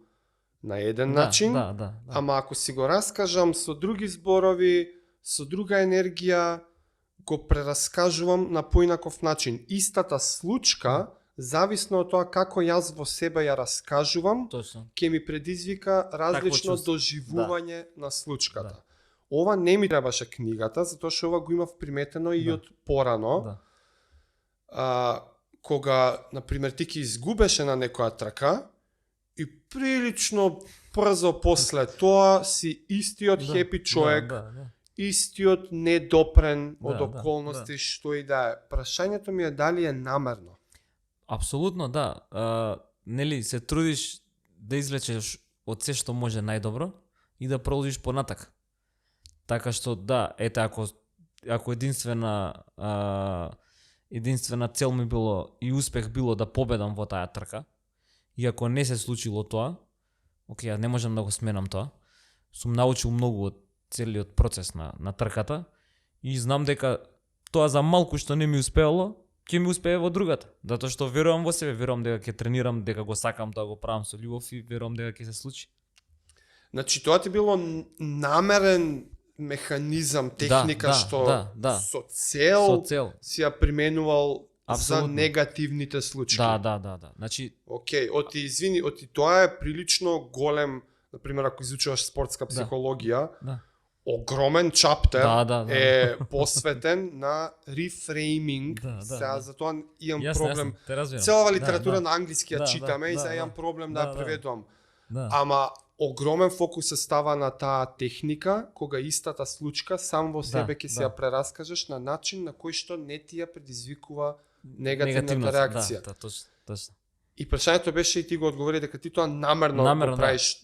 [SPEAKER 1] на еден начин, ама ако си го раскажам со други зборови, со друга енергија, го прераскажувам на поинаков начин. Истата случка, зависно од тоа како јас во себе ја раскажувам, ќе ми предизвика различно доживување на случката. Ова не ми требаше книгата, затоа што ова го имав приметено и од порано. Кога, например, ти ќе изгубеше на некоја трка и прилично брзо после тоа си истиот хепи човек, истиот недопрен од околности, што и да е. Прашањето ми е дали е намерно.
[SPEAKER 2] Апсолутно, да. Нели се трудиш да извлечеш од се што може најдобро и да продолжиш понатак. Така што да, ете, ако единствена цел ми било и успех било да победам во таа трка, и ако не се случило тоа, окей, ја не можам да го сменам тоа, сум научил многу од целиот процес на трката и знам дека тоа за малку што не ми успеало, ќе ми успее во другата. Затоа што верувам во себе, верувам дека ќе тренирам, дека го сакам тоа, го правам со љубов и верувам дека ќе се случи.
[SPEAKER 1] Значи тоа ти било намерен механизам, техника што со цел си ја применувал за негативните случаи.
[SPEAKER 2] Да. Значи,
[SPEAKER 1] окей, оти тоа е прилично голем, например, ако изучуваш спортска психологија, огромен чаптер е посветен на рефрейминг. Сега за тоа имам проблем. Цела литература на англиски ја читаме и сега имам проблем да ја преведувам. Ама огромен фокус се става на таа техника, кога истата случка сам во себе ќе се ја прераскажеш на начин на кој што не ти ја предизвикува негативната реакција.
[SPEAKER 2] Точно.
[SPEAKER 1] И прашањето беше и ти го одговори дека ти тоа намерно го правиш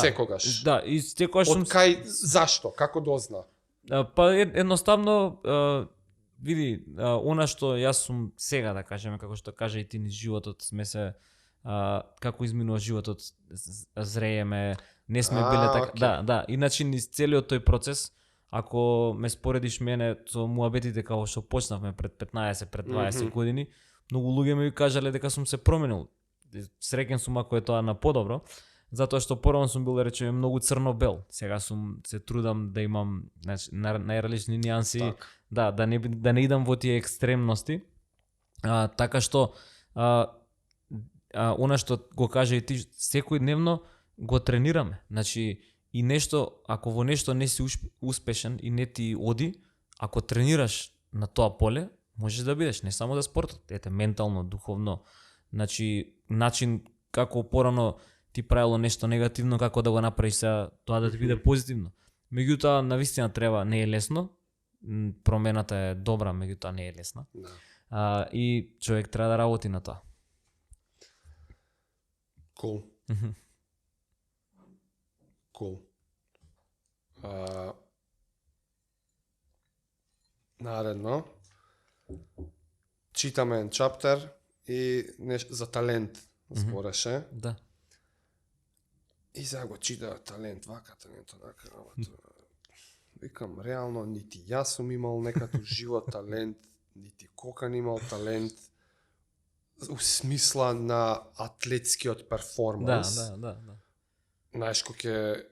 [SPEAKER 1] секогаш.
[SPEAKER 2] Да, и секогаш
[SPEAKER 1] сум... Од кај, зашто? Како дозна?
[SPEAKER 2] Па едноставно, види, она што јас сум сега, да кажеме, како што кажа и ти низ животот, сме се, како изминува животот, зрееме, не сме биле така. Да, иначе низ целиот тој процес, ако ме споредиш мене со муабетите како што почнавме пред 15, пред 20 години, многу луѓе ми кажале дека сум се променил. Среќен сум ако е тоа на подобро, затоа што порано сум бил, речеме, многу црно-бел. Сега се трудам да имам, значи, најразлични нијанси, да не идам во тие екстремности. Така што она што го кажа и ти, секојдневно го тренираме. Значи, и нешто, ако во нешто не си успешен и не ти оди, ако тренираш на тоа поле, можеш да бидеш, не само за спортот, ментално, духовно. Значи, начин како порано ти правило нешто негативно, како да го направиш сега тоа да ти биде позитивно. Меѓутоа, навистина треба, не е лесно, промената е добра, меѓутоа не е лесна. И човек треба да работи на тоа.
[SPEAKER 1] Cool. Наредно. Читаме еден чаптер и за талент збореше.
[SPEAKER 2] Да.
[SPEAKER 1] И сега го читава талент, вака талент, онака. Викам, реално, нити јас сум имал некако живот талент, нити Кокан имал талент, у смисла на атлетскиот перформанс.
[SPEAKER 2] Да.
[SPEAKER 1] Знаеш, кој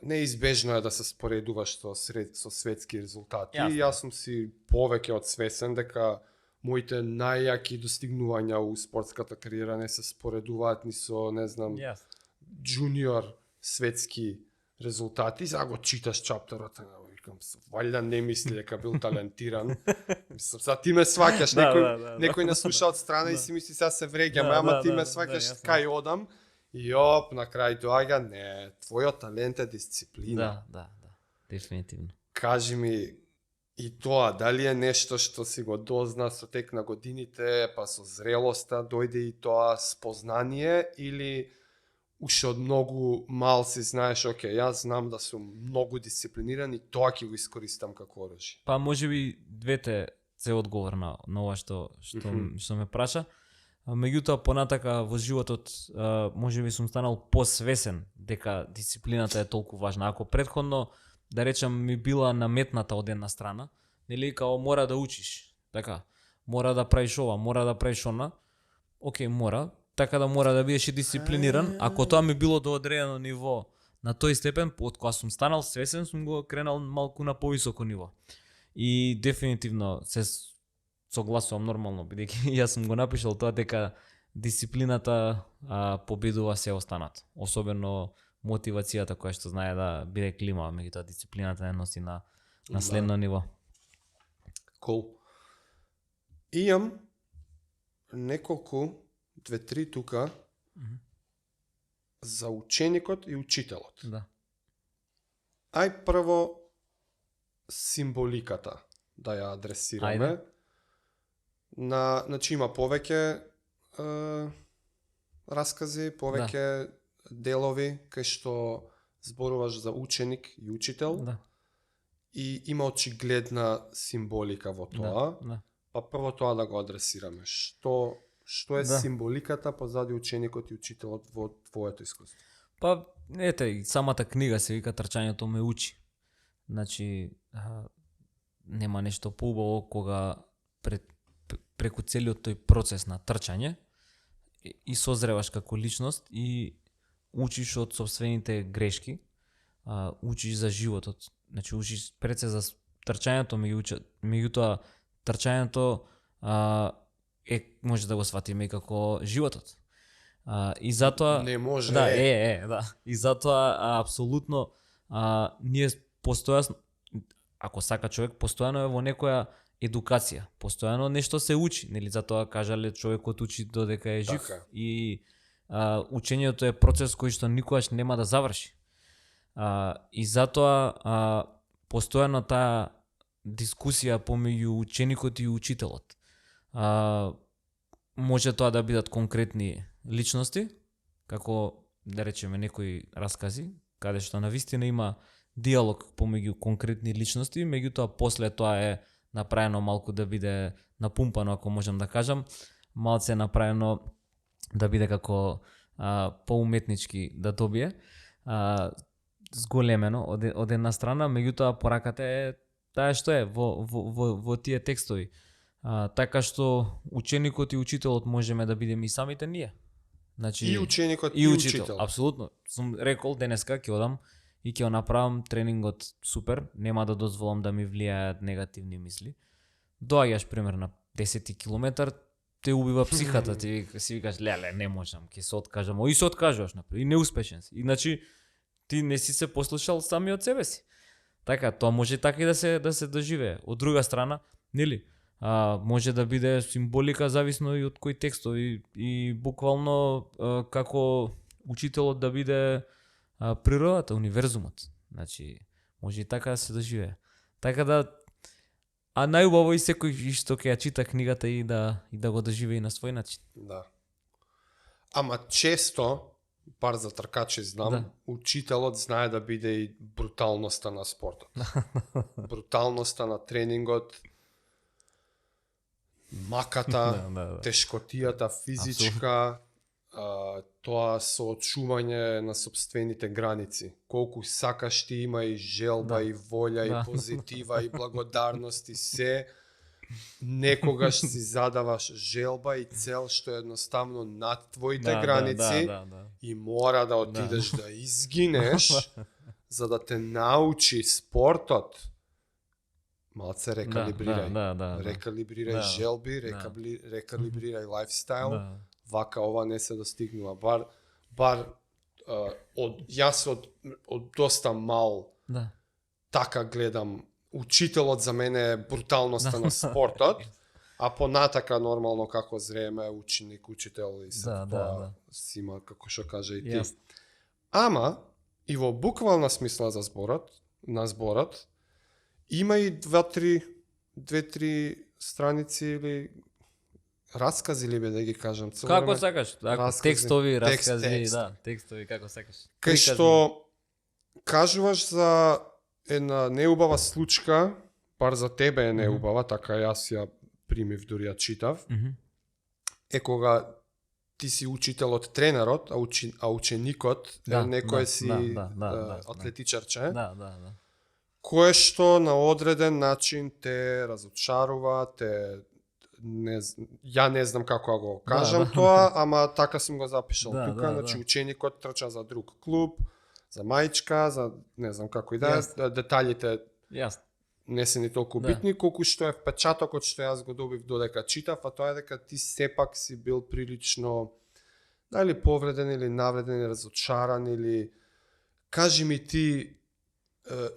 [SPEAKER 1] неизбежно е да се споредуваш со светски резултати. И јас сум си повеќе од свесен дека моите најјаки достигнувања у спортската кариера не се споредуваат ни со, не знам, джуниор светски резултати. Сега го читаш чаптерот, викам, валјда не мисли дека бил талентиран. Мислам, сега ти ме сваќаш, некој не слуша од страна и си мисли сега се вреѓаме, ама ти ме сваќаш кај одам. И на крај доаѓа, не, твојот талент е дисциплина.
[SPEAKER 2] Да, дефинитивно.
[SPEAKER 1] Кажи ми, и тоа, дали е нешто што си го дозна со тек на годините, па со зрелоста дојде и тоа спознание, или уште од многу мал си знаеш, окей, јас знам да сум многу дисциплиниран и тоа ќе го искористам како оружје?
[SPEAKER 2] Па можеби двете се одговор на ова што ме праша. Меѓутоа, понатака во животот, можеби сум станал посвесен дека дисциплината е толку важна. Ако претходно, да речем, ми била наметната од една страна, нели, као мора да учиш, така, мора да правиш ова, мора да правиш она, окей, мора, така да мора да бидеш и дисциплиниран. Ако тоа ми било до одредено ниво, на тој степен, од кога сум станал свесен, сум го кренал малку на повисоко ниво. И дефинитивно се согласувам нормално, бидејќи јас сум го напишал тоа дека дисциплината победува се останат. Особено мотивацијата која што знае да биде клима, меѓутоа дисциплината не носи на следно ниво.
[SPEAKER 1] Cool. Имам неколку, 2-3 тука, за ученикот и учителот.
[SPEAKER 2] Да.
[SPEAKER 1] Ај прво символиката да ја адресираме. Значи има повеќе раскази, повеќе делови кај што зборуваш за ученик и учител.
[SPEAKER 2] Да.
[SPEAKER 1] И има очигледна символика во тоа.
[SPEAKER 2] Да.
[SPEAKER 1] Па прво тоа да го адресираме. Што е символиката позади ученикот и учителот во твоето искуство?
[SPEAKER 2] Па, ете, самата книга се вика Трчањето ме учи. Значи, нема нешто поубаво кога преку целиот тој процес на трчање и созреваш како личност и учиш од сопствените грешки, учиш за животот. Значи учиш пред се за трчањето, меѓутоа трчањето може да го сватиме и како животот. И затоа
[SPEAKER 1] не може.
[SPEAKER 2] Да, да. И затоа апсолутно ние постојано, ако сака човек, постојано е во некоја едукација, постојано нешто се учи, нели, затоа кажале човекот учи додека е жив.
[SPEAKER 1] Така.
[SPEAKER 2] И учењето е процес кој што никогаш нема да заврши. И затоа постојано таа дискусија помеѓу ученикот и учителот. Може тоа да бидат конкретни личности, како да речеме некои раскази, каде што навистина има диалог помеѓу конкретни личности, меѓутоа после тоа е направено малку да биде напумпано, ако можам да кажам, малце направено да биде како поуметнички да добие, зголемено од една страна, меѓутоа пораката е таа што е во тие текстови. Така што ученикот и учителот можеме да бидеме и самите ние. Значи,
[SPEAKER 1] и ученикот и учител.
[SPEAKER 2] Апсолутно. Сум рекол денеска ќе одам и ќе направам тренингот супер, нема да дозволам да ми влијаат негативни мисли. Доаѓаш пример на 10 километар, те убива психата, ти си викаш леле, не можам, ќе се откажам, и се откажуваш напред, и неуспешен си. Иначе ти не си се послушал сами од себе си. Така, тоа може така и да се доживее. Од друга страна, нели, може да биде символика зависно и од кои текстови и буквално како учителот да биде природата, универзумот. Значи, може и така да се доживее. Така да, најубаво и секој што ќе ја чита книгата и да го доживее на свој начин.
[SPEAKER 1] Да. Ама често, бар за тркачи знам, да, учителот знае да биде и бруталноста на спортот. Бруталноста на тренингот, маката, тешкотијата физичка, тоа соочување на сопствените граници. Колку сакаш ти има и желба, и волја, и позитива, и благодарност, и се. Некогаш си задаваш желба и цел што е едноставно над твоите граници и мора да отидеш да изгинеш за да те научи спортот. Малце рекалибрирај. Рекалибрирај желби, рекалибрирај лајфстайл. Вака ова не се достигнува. Бар јас од доста мал така гледам. Учителот за мене е бруталноста на спортот, а понатака нормално како зреме ученик, учител и се си има, како што кажа и ти. Ама и во буквална смисла за зборот има и две-три страници или раскази ли бе да ги кажам.
[SPEAKER 2] Како сакаш, текстови, раскази, текстови како сакаш.
[SPEAKER 1] Кај што кажуваш за една неубава случка, бар за тебе е неубава, така јас ја примив, дури ја читав, е кога ти си учителот, тренерот, а ученикот е некој си атлетичарче, кое што на одреден начин те разочарува, ја не знам како го кажам тоа, ама така сум го запишал тука, значи ученикот трча за друг клуб, за мајчка, за не знам како и да е, деталите не се ни толку битни, колку што е впечатокот што јас го добив додека читав, а тоа е дека ти сепак си бил прилично дали повреден или навреден или разочаран или кажи ми ти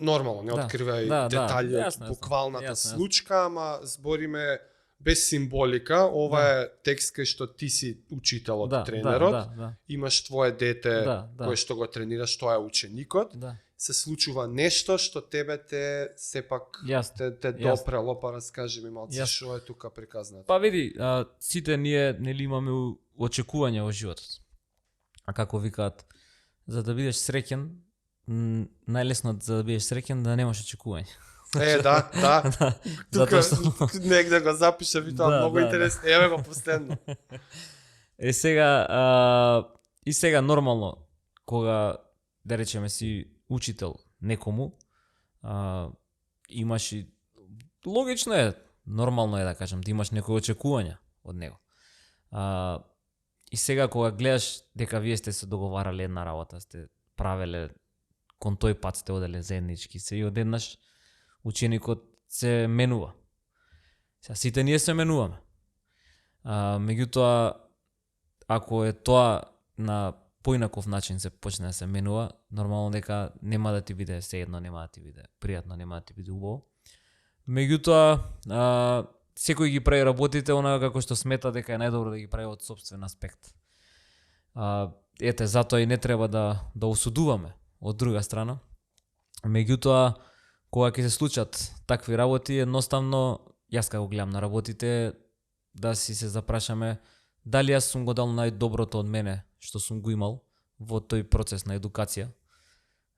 [SPEAKER 1] нормално, не откривај детали од буквалната случка, ама збориме без символика, ова е текст кај што ти си учителот, тренерот, имаш твое дете кое што го тренираш, тоа е ученикот, се случува нешто што тебе те сепак те допрело, па раскажи ми малце што е тука приказнато.
[SPEAKER 2] Па види, сите ние нели имаме очекувања во животот. А како викаат, за да бидеш среќен, најлесно за да бидеш среќен да немаш очекувања.
[SPEAKER 1] Да. Тука негде го запишав и тоа многу интересно. Еве го последно.
[SPEAKER 2] Сега нормално кога да речеме си учител некому, имаш и логично е, нормално е да кажам, да имаш некои очекувања од него. И сега кога гледаш дека вие сте се договарале една работа, сте правеле кон тој пат сте оделе заеднички се и одеднаш ученикот се менува. Сега сите ние се менуваме. Меѓутоа, ако е тоа на поинаков начин се почне да се менува, нормално дека нема да ти биде сеедно, нема да ти биде пријатно, нема да ти биде убаво. Меѓутоа, секој ги прави работите онака како што смета дека е најдобро да ги прави од сопствен аспект. Ете, затоа и не треба да осудуваме од друга страна. Меѓутоа, кога ќе се случат такви работи, едноставно, јас како гледам на работите, да си се запрашаме дали јас сум го дал најдоброто од мене што сум го имал во тој процес на едукација,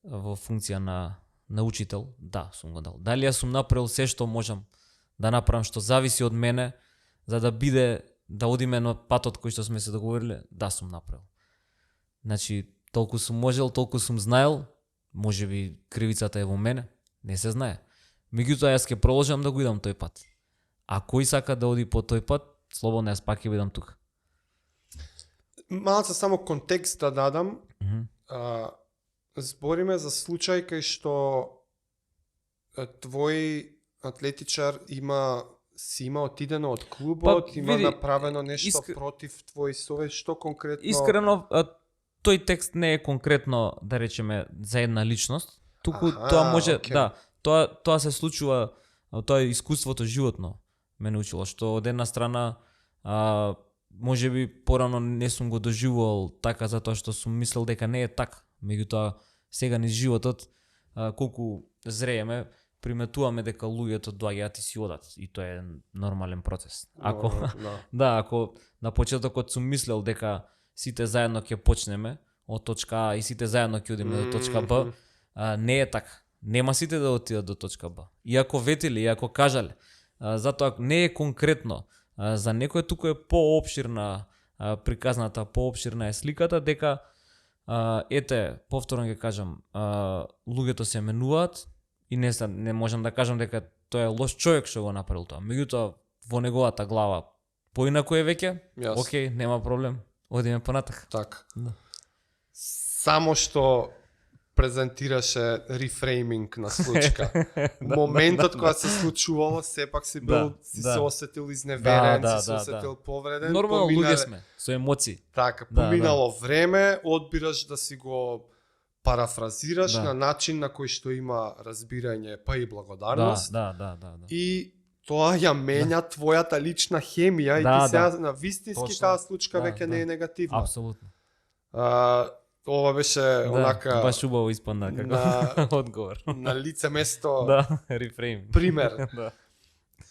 [SPEAKER 2] во функција на учител, да, сум го дал. Дали јас сум направил се што можам да направам, што зависи од мене, за да биде, да одиме на патот кој што сме се договориле, да, сум направил. Значи, толку сум можел, толку сум знаел, можеби кривицата е во мене, не се знае. Меѓутоа, јас ќе продолжам да го идам тој пат. А кој сака да оди по тој пат, слободно јас пак ќе бидам тука.
[SPEAKER 1] Малце само контекст да дадам. Збориме за случај кај што твој атлетичар има отидено од клубот, има
[SPEAKER 2] види,
[SPEAKER 1] направено нешто против твој совест, што конкретно?
[SPEAKER 2] Искрено, тој текст не е конкретно, да речеме, за една личност, туку тоа може, да, тоа се случува, тоа е искуството животно ме научило, што од една страна може би порано не сум го доживувал така затоа што сум мислел дека не е така. Меѓутоа сега низ животот колку зрееме, приметуваме дека луѓето доаѓаат и си одат и тоа е нормален процес. Ако ако на почетокот сум мислел дека сите заедно ќе почнеме од точка А и сите заедно ќе одиме до точка Б, не е така. Нема сите да отидат до точка Б. Иако ветиле, иако кажале, затоа не е конкретно. За некој туку е поопширна приказната, поопширна е сликата, дека ете, повторно ќе кажам, луѓето се менуваат и не можам да кажам дека тој е лош човек што го направил тоа. Меѓутоа, во неговата глава поинаку е веќе, окей, нема проблем, одиме понатак.
[SPEAKER 1] Така. Да. Само што презентираше рефрейминг на случка. Моментот кога се случувало, сепак си бил, си се осетил изневерен, си се осетил повреден.
[SPEAKER 2] Нормално луѓе сме, со емоции.
[SPEAKER 1] Така, поминало време, одбираш да си го парафразираш на начин на кој што има разбирање, па и благодарност.
[SPEAKER 2] Да.
[SPEAKER 1] И тоа ја менја твојата лична хемија и ти сега на вистински таа случка веќе не е негативна.
[SPEAKER 2] Апсолутно.
[SPEAKER 1] Ова беше онака
[SPEAKER 2] баш убаво испадна како одговор.
[SPEAKER 1] На лице место.
[SPEAKER 2] Рефрейм.
[SPEAKER 1] Пример.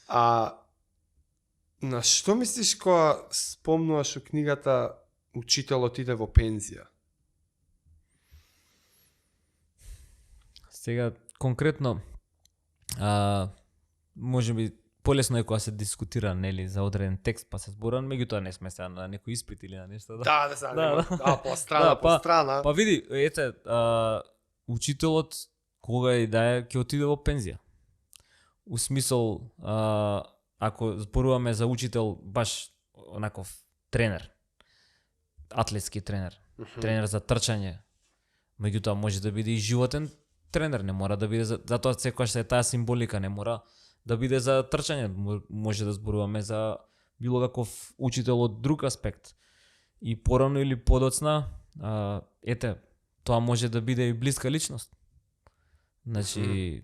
[SPEAKER 1] На што мислиш кога спомнуваш у книгата Учителот иде во пензија?
[SPEAKER 2] Сега конкретно можеби полесно е кога се дискутира, нели, за одреден текст, па се зборува, меѓутоа не сме сега на некој испит или на нешто. По страна. Па види, ете, учителот кога и да е ќе отиде во пензија. У смисол, ако зборуваме за учител баш онаков тренер, атлетски тренер, тренер за трчање, меѓутоа може да биде и животен тренер, не мора да биде затоа секогаш е таа символика, не мора да биде за трчање, може да зборуваме за било каков учител од друг аспект. И порано или подоцна, ете, тоа може да биде и блиска личност. Значи,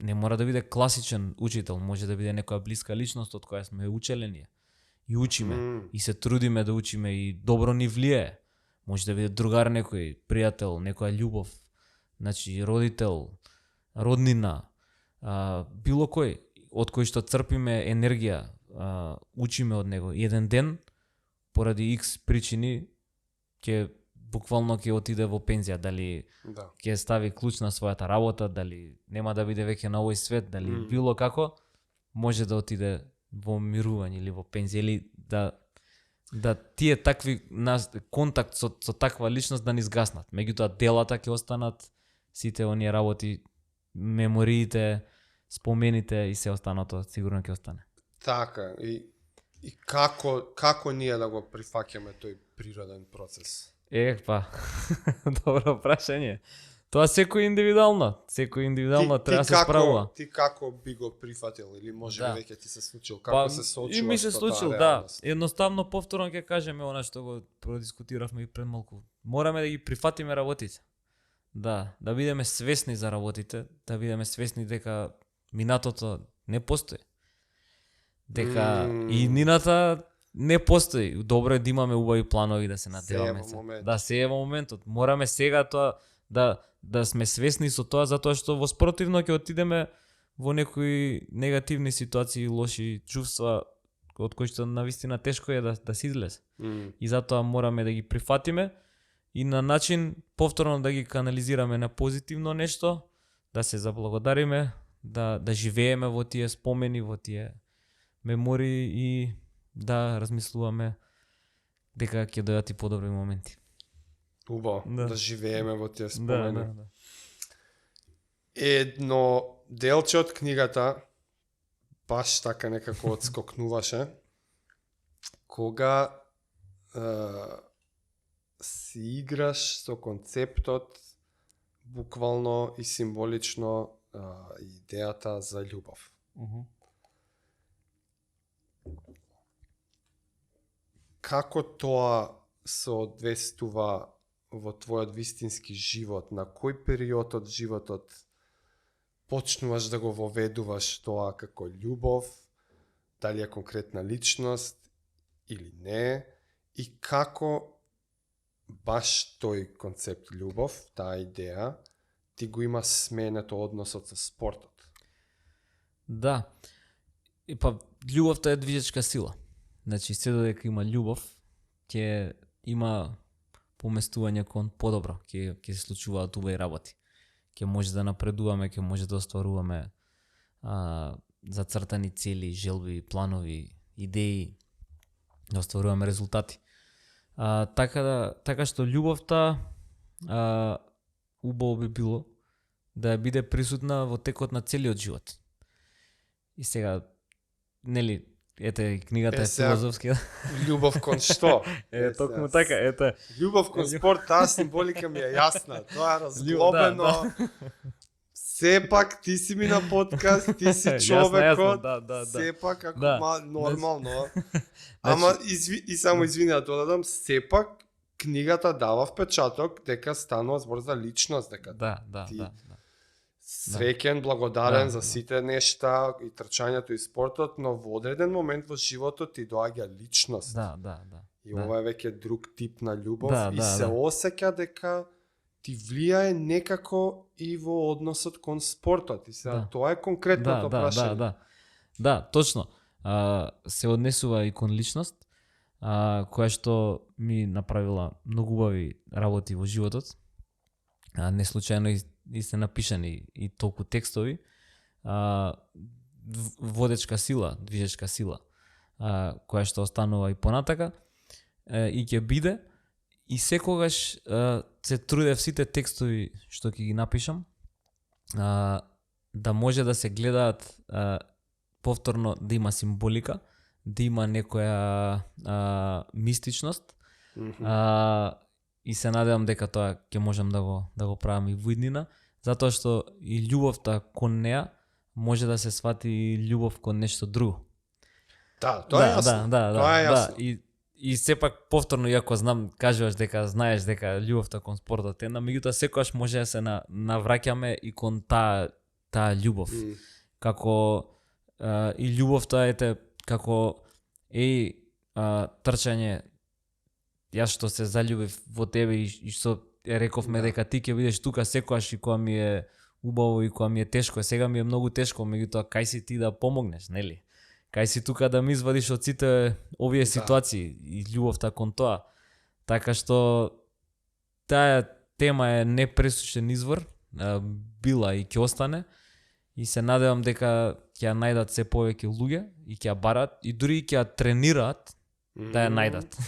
[SPEAKER 2] не мора да биде класичен учител, може да биде некоја блиска личност од која сме учеле ние. И учиме, и се трудиме да учиме и добро ни влијае. Може да биде другар некој, пријател, некоја љубов, значи родител, роднина, било кој од кој што црпиме енергија, учиме од него. Еден ден поради X причини ќе буквално ќе отиде во пензија, дали ќе стави клуч на својата работа, дали нема да биде веќе на овој свет, дали било како, може да отиде во мирување или во пензија, или да тие такви контакт со таква личност да ни згаснат. Меѓутоа делата ќе останат, сите оние работи, мемориите, спомените и се останато сигурно ќе остане.
[SPEAKER 1] Така, и И како ние да го прифаќаме тој природен процес?
[SPEAKER 2] Добро прашање. Тоа секој индивидуално треба да се справува.
[SPEAKER 1] Ти како би го прифатил или може би веќе ти се случил,
[SPEAKER 2] како
[SPEAKER 1] се соочуваш?
[SPEAKER 2] И ми се случил, да. Едноставно повторно ќе кажеме она што го продискутиравме и пред малку. Мораме да ги прифатиме работите. Да бидеме свесни за работите, да бидеме свесни дека минатото не постои. Дека и нината не постои. Добро е да имаме убави планови, да се надеваме. Да се е во моментот. Мораме сега тоа да сме свесни со тоа, затоа што во спротивно ќе отидеме во некои негативни ситуации, лоши чувства, од кои што навистина тешко е да се излезе. И затоа мораме да ги прифатиме и на начин повторно да ги канализираме на позитивно нешто, да се заблагодариме, да живееме во тие спомени, во тие мемории и да размислуваме дека ќе дојдат и подобри моменти.
[SPEAKER 1] Убаво, да живееме во тие спомени.
[SPEAKER 2] Да.
[SPEAKER 1] Едно делче од книгата баш така некако одскокнуваше кога си играш со концептот буквално и символично идејата за љубов. Како тоа се одвестува во твојот вистински живот? На кој период од животот почнуваш да го воведуваш тоа како љубов? Дали е конкретна личност или не? И како баш тој концепт љубов, таа идеја, ти го има сменето односот со спортот?
[SPEAKER 2] Да. И љубовта е движечка сила. Значи, се додека има љубов, ќе има поместување кон подобро, ќе се случуваат убави работи. Ќе може да напредуваме, ќе може да остваруваме зацртани цели, желби, планови, идеи, да остваруваме резултати. Така што љубовта убаво би било да биде присутна во текот на целиот живот. И сега, нели, ете, книгата е филозофски.
[SPEAKER 1] Љубов кон што?
[SPEAKER 2] Токму така, ете.
[SPEAKER 1] Љубов кон спорт, таа символика ми е јасна. Тоа е разглобено. Сепак ти си ми на подкаст, ти си човекот. Сепак како нормално. Ама и само извини да додадам, сепак книгата дава впечаток дека станува збор за личност, дека
[SPEAKER 2] да.
[SPEAKER 1] Среќен, благодарен за сите нешта и трчањето и спортот, но во одреден момент во животот ти доаѓа личност.
[SPEAKER 2] Да.
[SPEAKER 1] И ова е веќе друг тип на љубов и се осеќа дека ти влијае некако и во односот кон спортот. И сега тоа е конкретното прашање.
[SPEAKER 2] Да, точно. Се однесува и кон личност, која што ми направила многу убави работи во животот. Не случајно и се напишани и толку текстови. Водечка сила, движечка сила, која што останува и понатака и ќе биде. И секогаш се трудев сите текстови што ќе ги напишам да може да се гледаат повторно, да има символика, да има некоја мистичност. И се надевам дека тоа ќе можам да го правам и во иднина, затоа што и љубовта кон неа може да се свати и љубов кон нешто друго.
[SPEAKER 1] Да, тоа е јасно. Тоа е јасно.
[SPEAKER 2] И сепак повторно, иако кажуваш дека знаеш дека љубовта кон спортот е, меѓутоа секогаш може да се навраќаме и кон таа љубов. Како и љубовта ете како трчање, јас што се заљубив во тебе и што рековме дека ти ќе бидеш тука секогаш и кога ми е убаво и кога ми е тешко. Сега ми е многу тешко, меѓутоа кај си ти да помогнеш, нели? Кај си тука да ми извадиш од сите овие ситуации и љубовта кон тоа. Така што таа тема е непресушен извор, била и ќе остане. И се надевам дека ќе ја најдат се повеќе луѓе и ќе ја барат и дури ќе ја тренираат да ја најдат.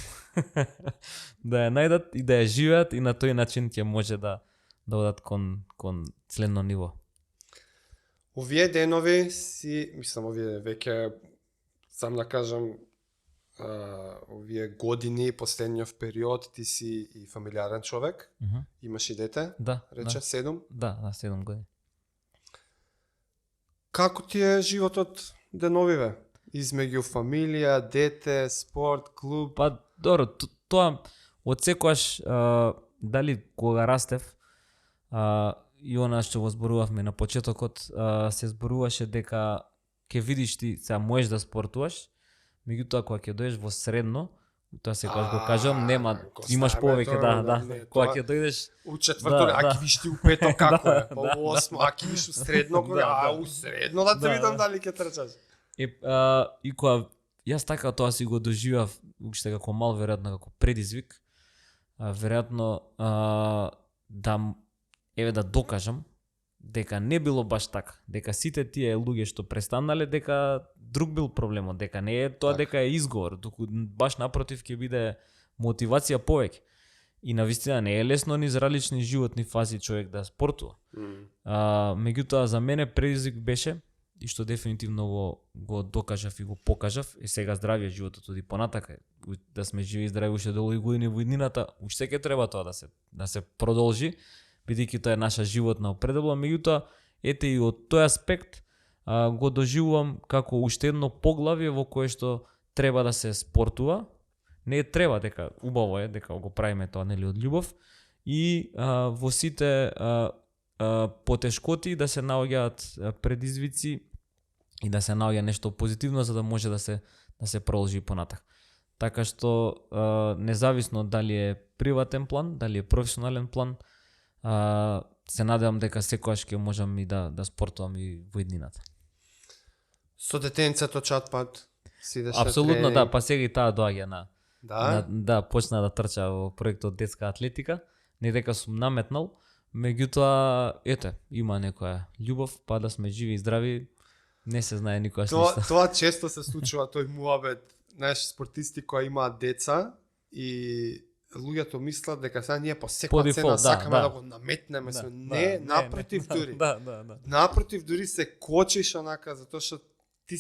[SPEAKER 2] Да ја најдат и да ја живеат и на тој начин ќе може да одат кон следно ниво.
[SPEAKER 1] Овие денови овие веќе, сам да кажам, овие години, последниот период, ти си и фамилиарен човек, имаш и дете,
[SPEAKER 2] Да,
[SPEAKER 1] рече, 7.
[SPEAKER 2] Да, 7 години.
[SPEAKER 1] Како ти е животот деновиве? Измеѓу фамилија, дете, спорт, клуб?
[SPEAKER 2] Па, добро, тоа од секојаш, дали кога растев, и она што го зборувавме на почетокот, се зборуваше дека ќе видиш ти, сега можеш да спортуваш, меѓутоа кога ќе дојдеш во средно, тоа секогаш го кажам, нема, имаш повеќе, кога ќе дојдеш
[SPEAKER 1] у четврто, аки виш ти у пето како е, па у осмо, аки виш у средно, у средно да те видам дали ќе трчаш.
[SPEAKER 2] И кога јас така тоа си го доживав уште како мал, веројатно како предизвик, веројатно да докажам дека не било баш така, дека сите тие луѓе што престанале, дека друг бил проблемот, дека не е тоа дека е изговор, туку баш напротив ќе биде мотивација повеќе. И навистина не е лесно низ различни животни фази човек да спортува. Меѓутоа за мене предизвик беше, и што дефинитивно го докажав и го покажав, и сега здравиот животот оди понатака, да сме живи и здрави уште долги години во иднината, уште ќе треба тоа да се продолжи, бидејќи тоа е наша животна определба, меѓутоа ете и од тој аспект го доживувам како уште едно поглавје во кое што треба да се спортува, не треба, дека убаво е дека го правиме тоа нели од љубов, и во сите потешкоти да се наоѓаат предизвици и да се наоѓа нешто позитивно за да може да се продолжи понатак. Така што независно дали е приватен план, дали е професионален план, се надевам дека секогаш ќе можам и да спортувам и во иднината.
[SPEAKER 1] Со детенцето чатпат си идеш на
[SPEAKER 2] апсолутно
[SPEAKER 1] тренинг?
[SPEAKER 2] Да, па сега и таа доаѓа
[SPEAKER 1] Да?
[SPEAKER 2] почна да трча во проектот детска атлетика, не дека сум наметнал, меѓутоа ете, има некоја љубов, па да сме живи и здрави, не се знае никогаш ништо.
[SPEAKER 1] Тоа често се случува, тој муабет, знаеш, спортисти кои имаат деца и луѓето мислат дека сега ние по секоја цена сакаме да го наметнеме, не, напротив дури. Напротив дури се кочиш онака затоа што ти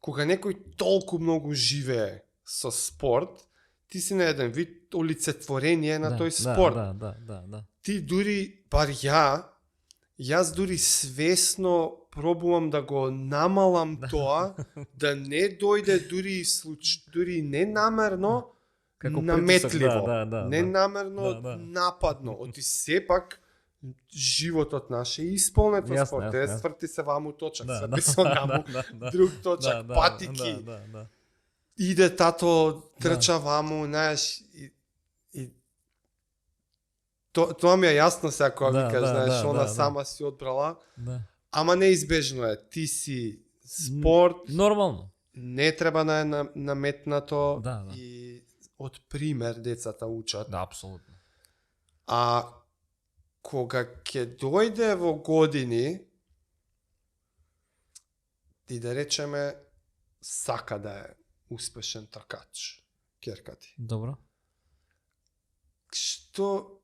[SPEAKER 1] кога некој толку многу живее со спорт, ти си на еден вид олицетворение на тој спорт.
[SPEAKER 2] Да.
[SPEAKER 1] Ти дури, бар јас дури свесно пробувам да го намалам тоа, да не дојде дури не намерно, наметливо, не намерно нападно. Оти сепак животот наш е исполнет во спорт. Сврти се ваму точак, сврти се наму друг точак, патики. Иде тато, трча ваму, знаеш, и тоа ми е јасно сега кога викаш, знаеш, она сама си одбрала, ама неизбежно е, ти си спорт,
[SPEAKER 2] нормално.
[SPEAKER 1] Не треба да е наметнато и од пример децата учат.
[SPEAKER 2] Да, апсолутно.
[SPEAKER 1] А кога ќе дојде во години и да речеме сака да е успешен тркач, ќерка ти.
[SPEAKER 2] Добро.
[SPEAKER 1] Што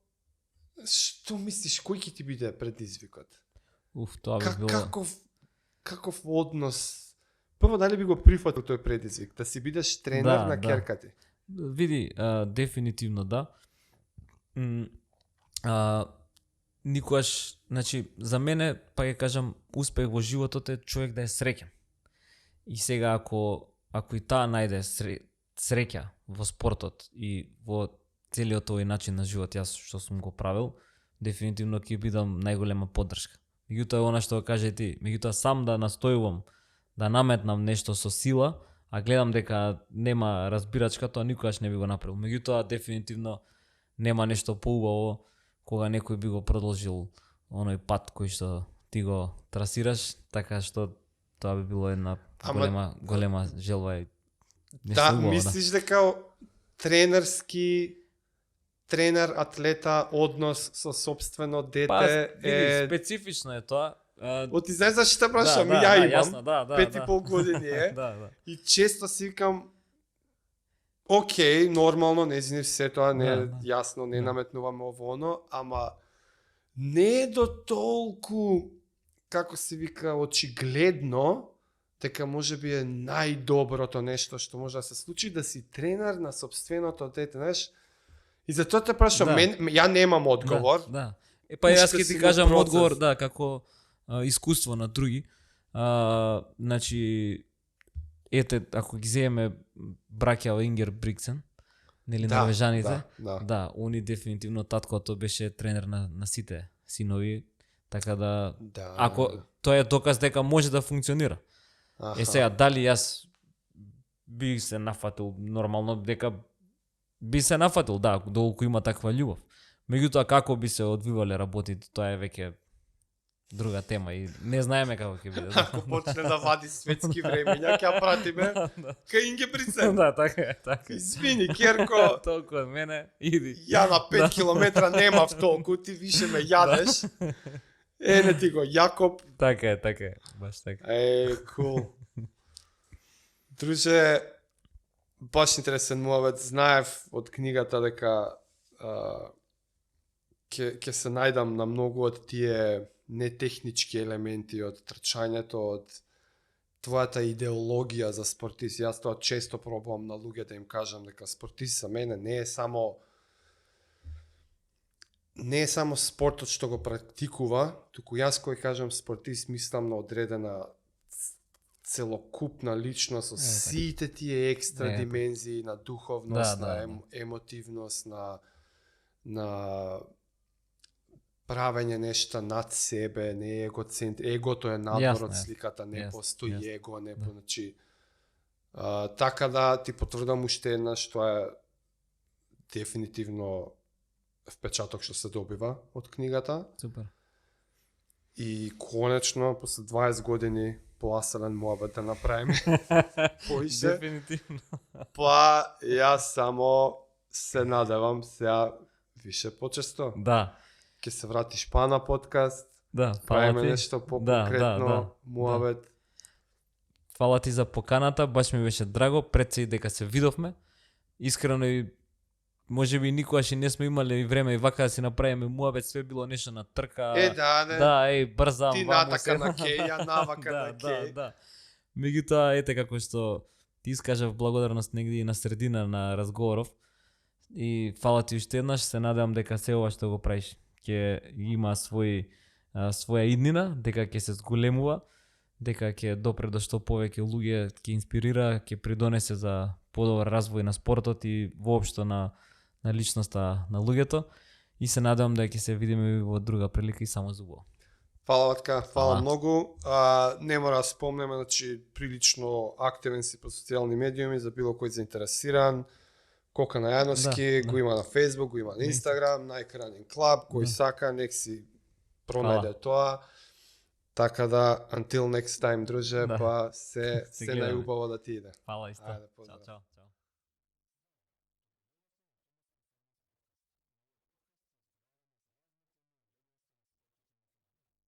[SPEAKER 1] мислиш, кој ќе ти биде предизвикот?
[SPEAKER 2] Тоа би било.
[SPEAKER 1] Каков однос? Прво, дали би го прифатил тој предизвик, да си бидеш тренер на ќерка ти?
[SPEAKER 2] Види, дефинитивно да. Никогаш, значи, за мене, па ќе кажам, успех во животот е човек да е среќен. И сега, ако и таа најде среќа во спортот и во целиот овој начин на живот, јас што сум го правил, дефинитивно ќе бидам најголема поддршка. Меѓутоа, она што каже ти, меѓутоа сам да настојувам, да наметнам нешто со сила, а гледам дека нема разбирачка, тоа никогаш не би го направил. Меѓутоа, дефинитивно нема нешто поубаво кога некој би го продолжил оној пат кој што ти го трасираш, така што тоа би било една голема желба и нешто убаво.
[SPEAKER 1] Мислиш дека тренер, атлета, однос со собствено дете
[SPEAKER 2] е... специфично е тоа.
[SPEAKER 1] Оти знаеш зашто те прашам, ја имам 5,5 години е. И често си викам, окей, нормално, не извини се тоа, не јасно, не наметнуваме ово, ама не е до толку, како се вика, очигледно дека можеби е најдоброто нешто што може да се случи, да си тренер на собственото дете, знаеш. И затоа те прашам, ја немам одговор.
[SPEAKER 2] Да. Па јас ќе ти кажам одговор, како искуство на други. Значи, ете, ако ги земеме браќа Ингер Бриксен, нели норвежаните, они дефинитивно таткото беше тренер на сите синови, така да ако тоа е доказ дека може да функционира. Сега дали јас би се нафатил нормално дека би се нафатил, доколку има таква љубов. Меѓутоа како би се одвивале работите, тоа е веќе друга тема и не знаеме како ќе биде.
[SPEAKER 1] Ако почне да вади светски времења, ќе пратиме кај Инге Бриксен.
[SPEAKER 2] Така е.
[SPEAKER 1] Извини, Керко.
[SPEAKER 2] Толку од мене, иди.
[SPEAKER 1] Ја на 5 километра немав толку, ти више ме јадеш. Не ти го, Јакоб.
[SPEAKER 2] Така е, баш така.
[SPEAKER 1] Кул. Друже, баш интересен муавет. Знаев од книгата дека ќе се најдам на многу од тие нетехнички елементи од трчањето, од твојата идеологија за спортист. Јас тоа често пробувам на луѓе да им кажам дека спортист за мене не е само спортот што го практикува, туку јас кој кажам спортист мислам на одредена целокупна личност со сите тие екстра димензии на духовност, на емотивност, на правење нешта над себе, не егото е надвор од сликата, не постои его, не значи. Така да ти потврдам уште еднаш, тоа е дефинитивно впечаток што се добива од книгата.
[SPEAKER 2] Супер.
[SPEAKER 1] И конечно, после 20 години поаселен муабет да направиме поише.
[SPEAKER 2] Дефинитивно.
[SPEAKER 1] Па, јас само се надевам сега више почесто.
[SPEAKER 2] Да.
[SPEAKER 1] Ке се вратиш па на подкаст.
[SPEAKER 2] Да,
[SPEAKER 1] правиме нешто по-конкретно, муабет.
[SPEAKER 2] Фала ти за поканата, баш ми беше драго, пред се и дека се видовме. Искрено и можеби никогаш и не сме имали време и вака да си направиме муабет, све било нешто на трка. Брзам.
[SPEAKER 1] Ти натака на кеј, ја навака на кеј.
[SPEAKER 2] Да. Меѓутоа, ете како што ти искажав благодарност негде и на средина на разговоров. И фала ти уште еднаш, се надевам дека се ова што го правиш ќе има своја иднина, дека ќе се зголемува, дека ќе допре до што повеќе луѓе, ќе инспирира, ќе придонесе за подобар развој на спортот и воопшто на личноста на луѓето. И се надевам дека ќе се видиме во друга прилика и само зубово.
[SPEAKER 1] Фала Ватка, фала многу. Не мора да спомнеме, значи прилично активен си по социјални медиуми за било кој заинтересиран. Кока на Јановски, го има на Facebook, го има на Instagram, најкранен клуб, кој сака, нек си пронајде тоа. Така да, until next time, друже, па се најубаво да ти иде.
[SPEAKER 2] Фала исто. Чао.